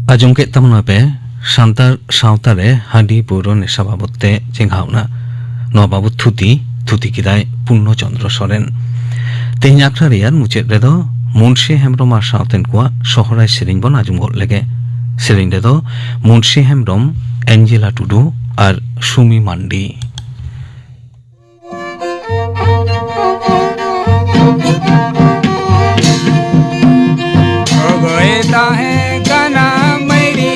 ᱟᱸᱡᱚᱢ ᱠᱮᱫ ᱛᱟᱵᱚᱱᱟ ᱯᱮ ᱥᱟᱱᱛᱟᱲ ᱥᱟᱶᱛᱟ ᱨᱮ ᱦᱟᱺᱰᱤ ᱯᱟᱹᱣᱨᱟᱹ ᱱᱮᱥᱟ ᱵᱟᱵᱚᱛ ᱛᱮ ᱪᱮᱸᱜᱷᱟᱣᱱᱟ᱾ ᱱᱚᱣᱟ ᱵᱟᱵᱚᱛ ᱛᱷᱩᱛᱤ, ᱛᱷᱩᱛᱤ ᱠᱮᱫᱟᱭ ᱯᱩᱨᱱᱚ ᱪᱚᱸᱫᱽᱨᱚ ᱥᱚᱨᱮᱱ᱾ ᱛᱮᱦᱮᱧ ᱟᱠᱷᱲᱟ ᱨᱮᱭᱟᱜ ᱢᱩᱪᱟᱹᱫ ᱨᱮᱫᱚ ᱢᱩᱱᱥᱤ ᱦᱮᱢᱵᱽᱨᱚᱢ ᱟᱨ ᱥᱟᱶᱛᱮᱱ ᱠᱚᱣᱟᱜ ᱥᱚᱦᱨᱟᱭ ᱥᱮᱨᱮᱧ ᱵᱚᱱ ᱟᱸᱡᱚᱢ ᱜᱚᱫ ᱞᱮᱜᱮ᱾ ᱥᱮᱨᱮᱧ ᱨᱮᱫᱚ ᱢᱩᱱᱥᱤ ᱦᱮᱢᱵᱽᱨᱚᱢ, ᱮᱧᱡᱮᱞᱟ ᱴᱩᱰᱩ ᱟᱨ ᱥᱩᱢᱤ ᱢᱟᱱᱰᱤ᱾ ᱚᱜᱚᱭ ᱛᱟᱦᱮᱸ ᱠᱟᱱᱟ ᱢᱟᱹᱭᱨᱤ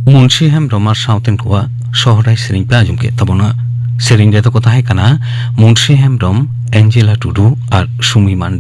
ᱢᱩᱱᱥᱤ ᱦᱮᱢᱵᱽᱨᱚᱢ ᱟᱨ ᱥᱟᱶᱛᱮᱱ ᱠᱚᱣᱟᱜ ᱥᱚᱦᱨᱟᱭ ᱥᱮᱨᱮᱧ ᱯᱮ ᱟᱸᱡᱚᱢ ᱠᱮᱫ ᱛᱟᱵᱚᱱᱟ᱾ ᱥᱮᱨᱮᱧ ᱨᱮᱫᱚ ᱠᱚ ᱛᱟᱦᱮᱸ ᱠᱟᱱᱟ ᱢᱩᱱᱥᱤ ᱦᱮᱢᱵᱽᱨᱚᱢ, ᱮᱧᱡᱮᱞᱟ ᱴᱩᱰᱩ ᱟᱨ ᱥᱩᱢᱤ ᱢᱟᱱᱰᱤ᱾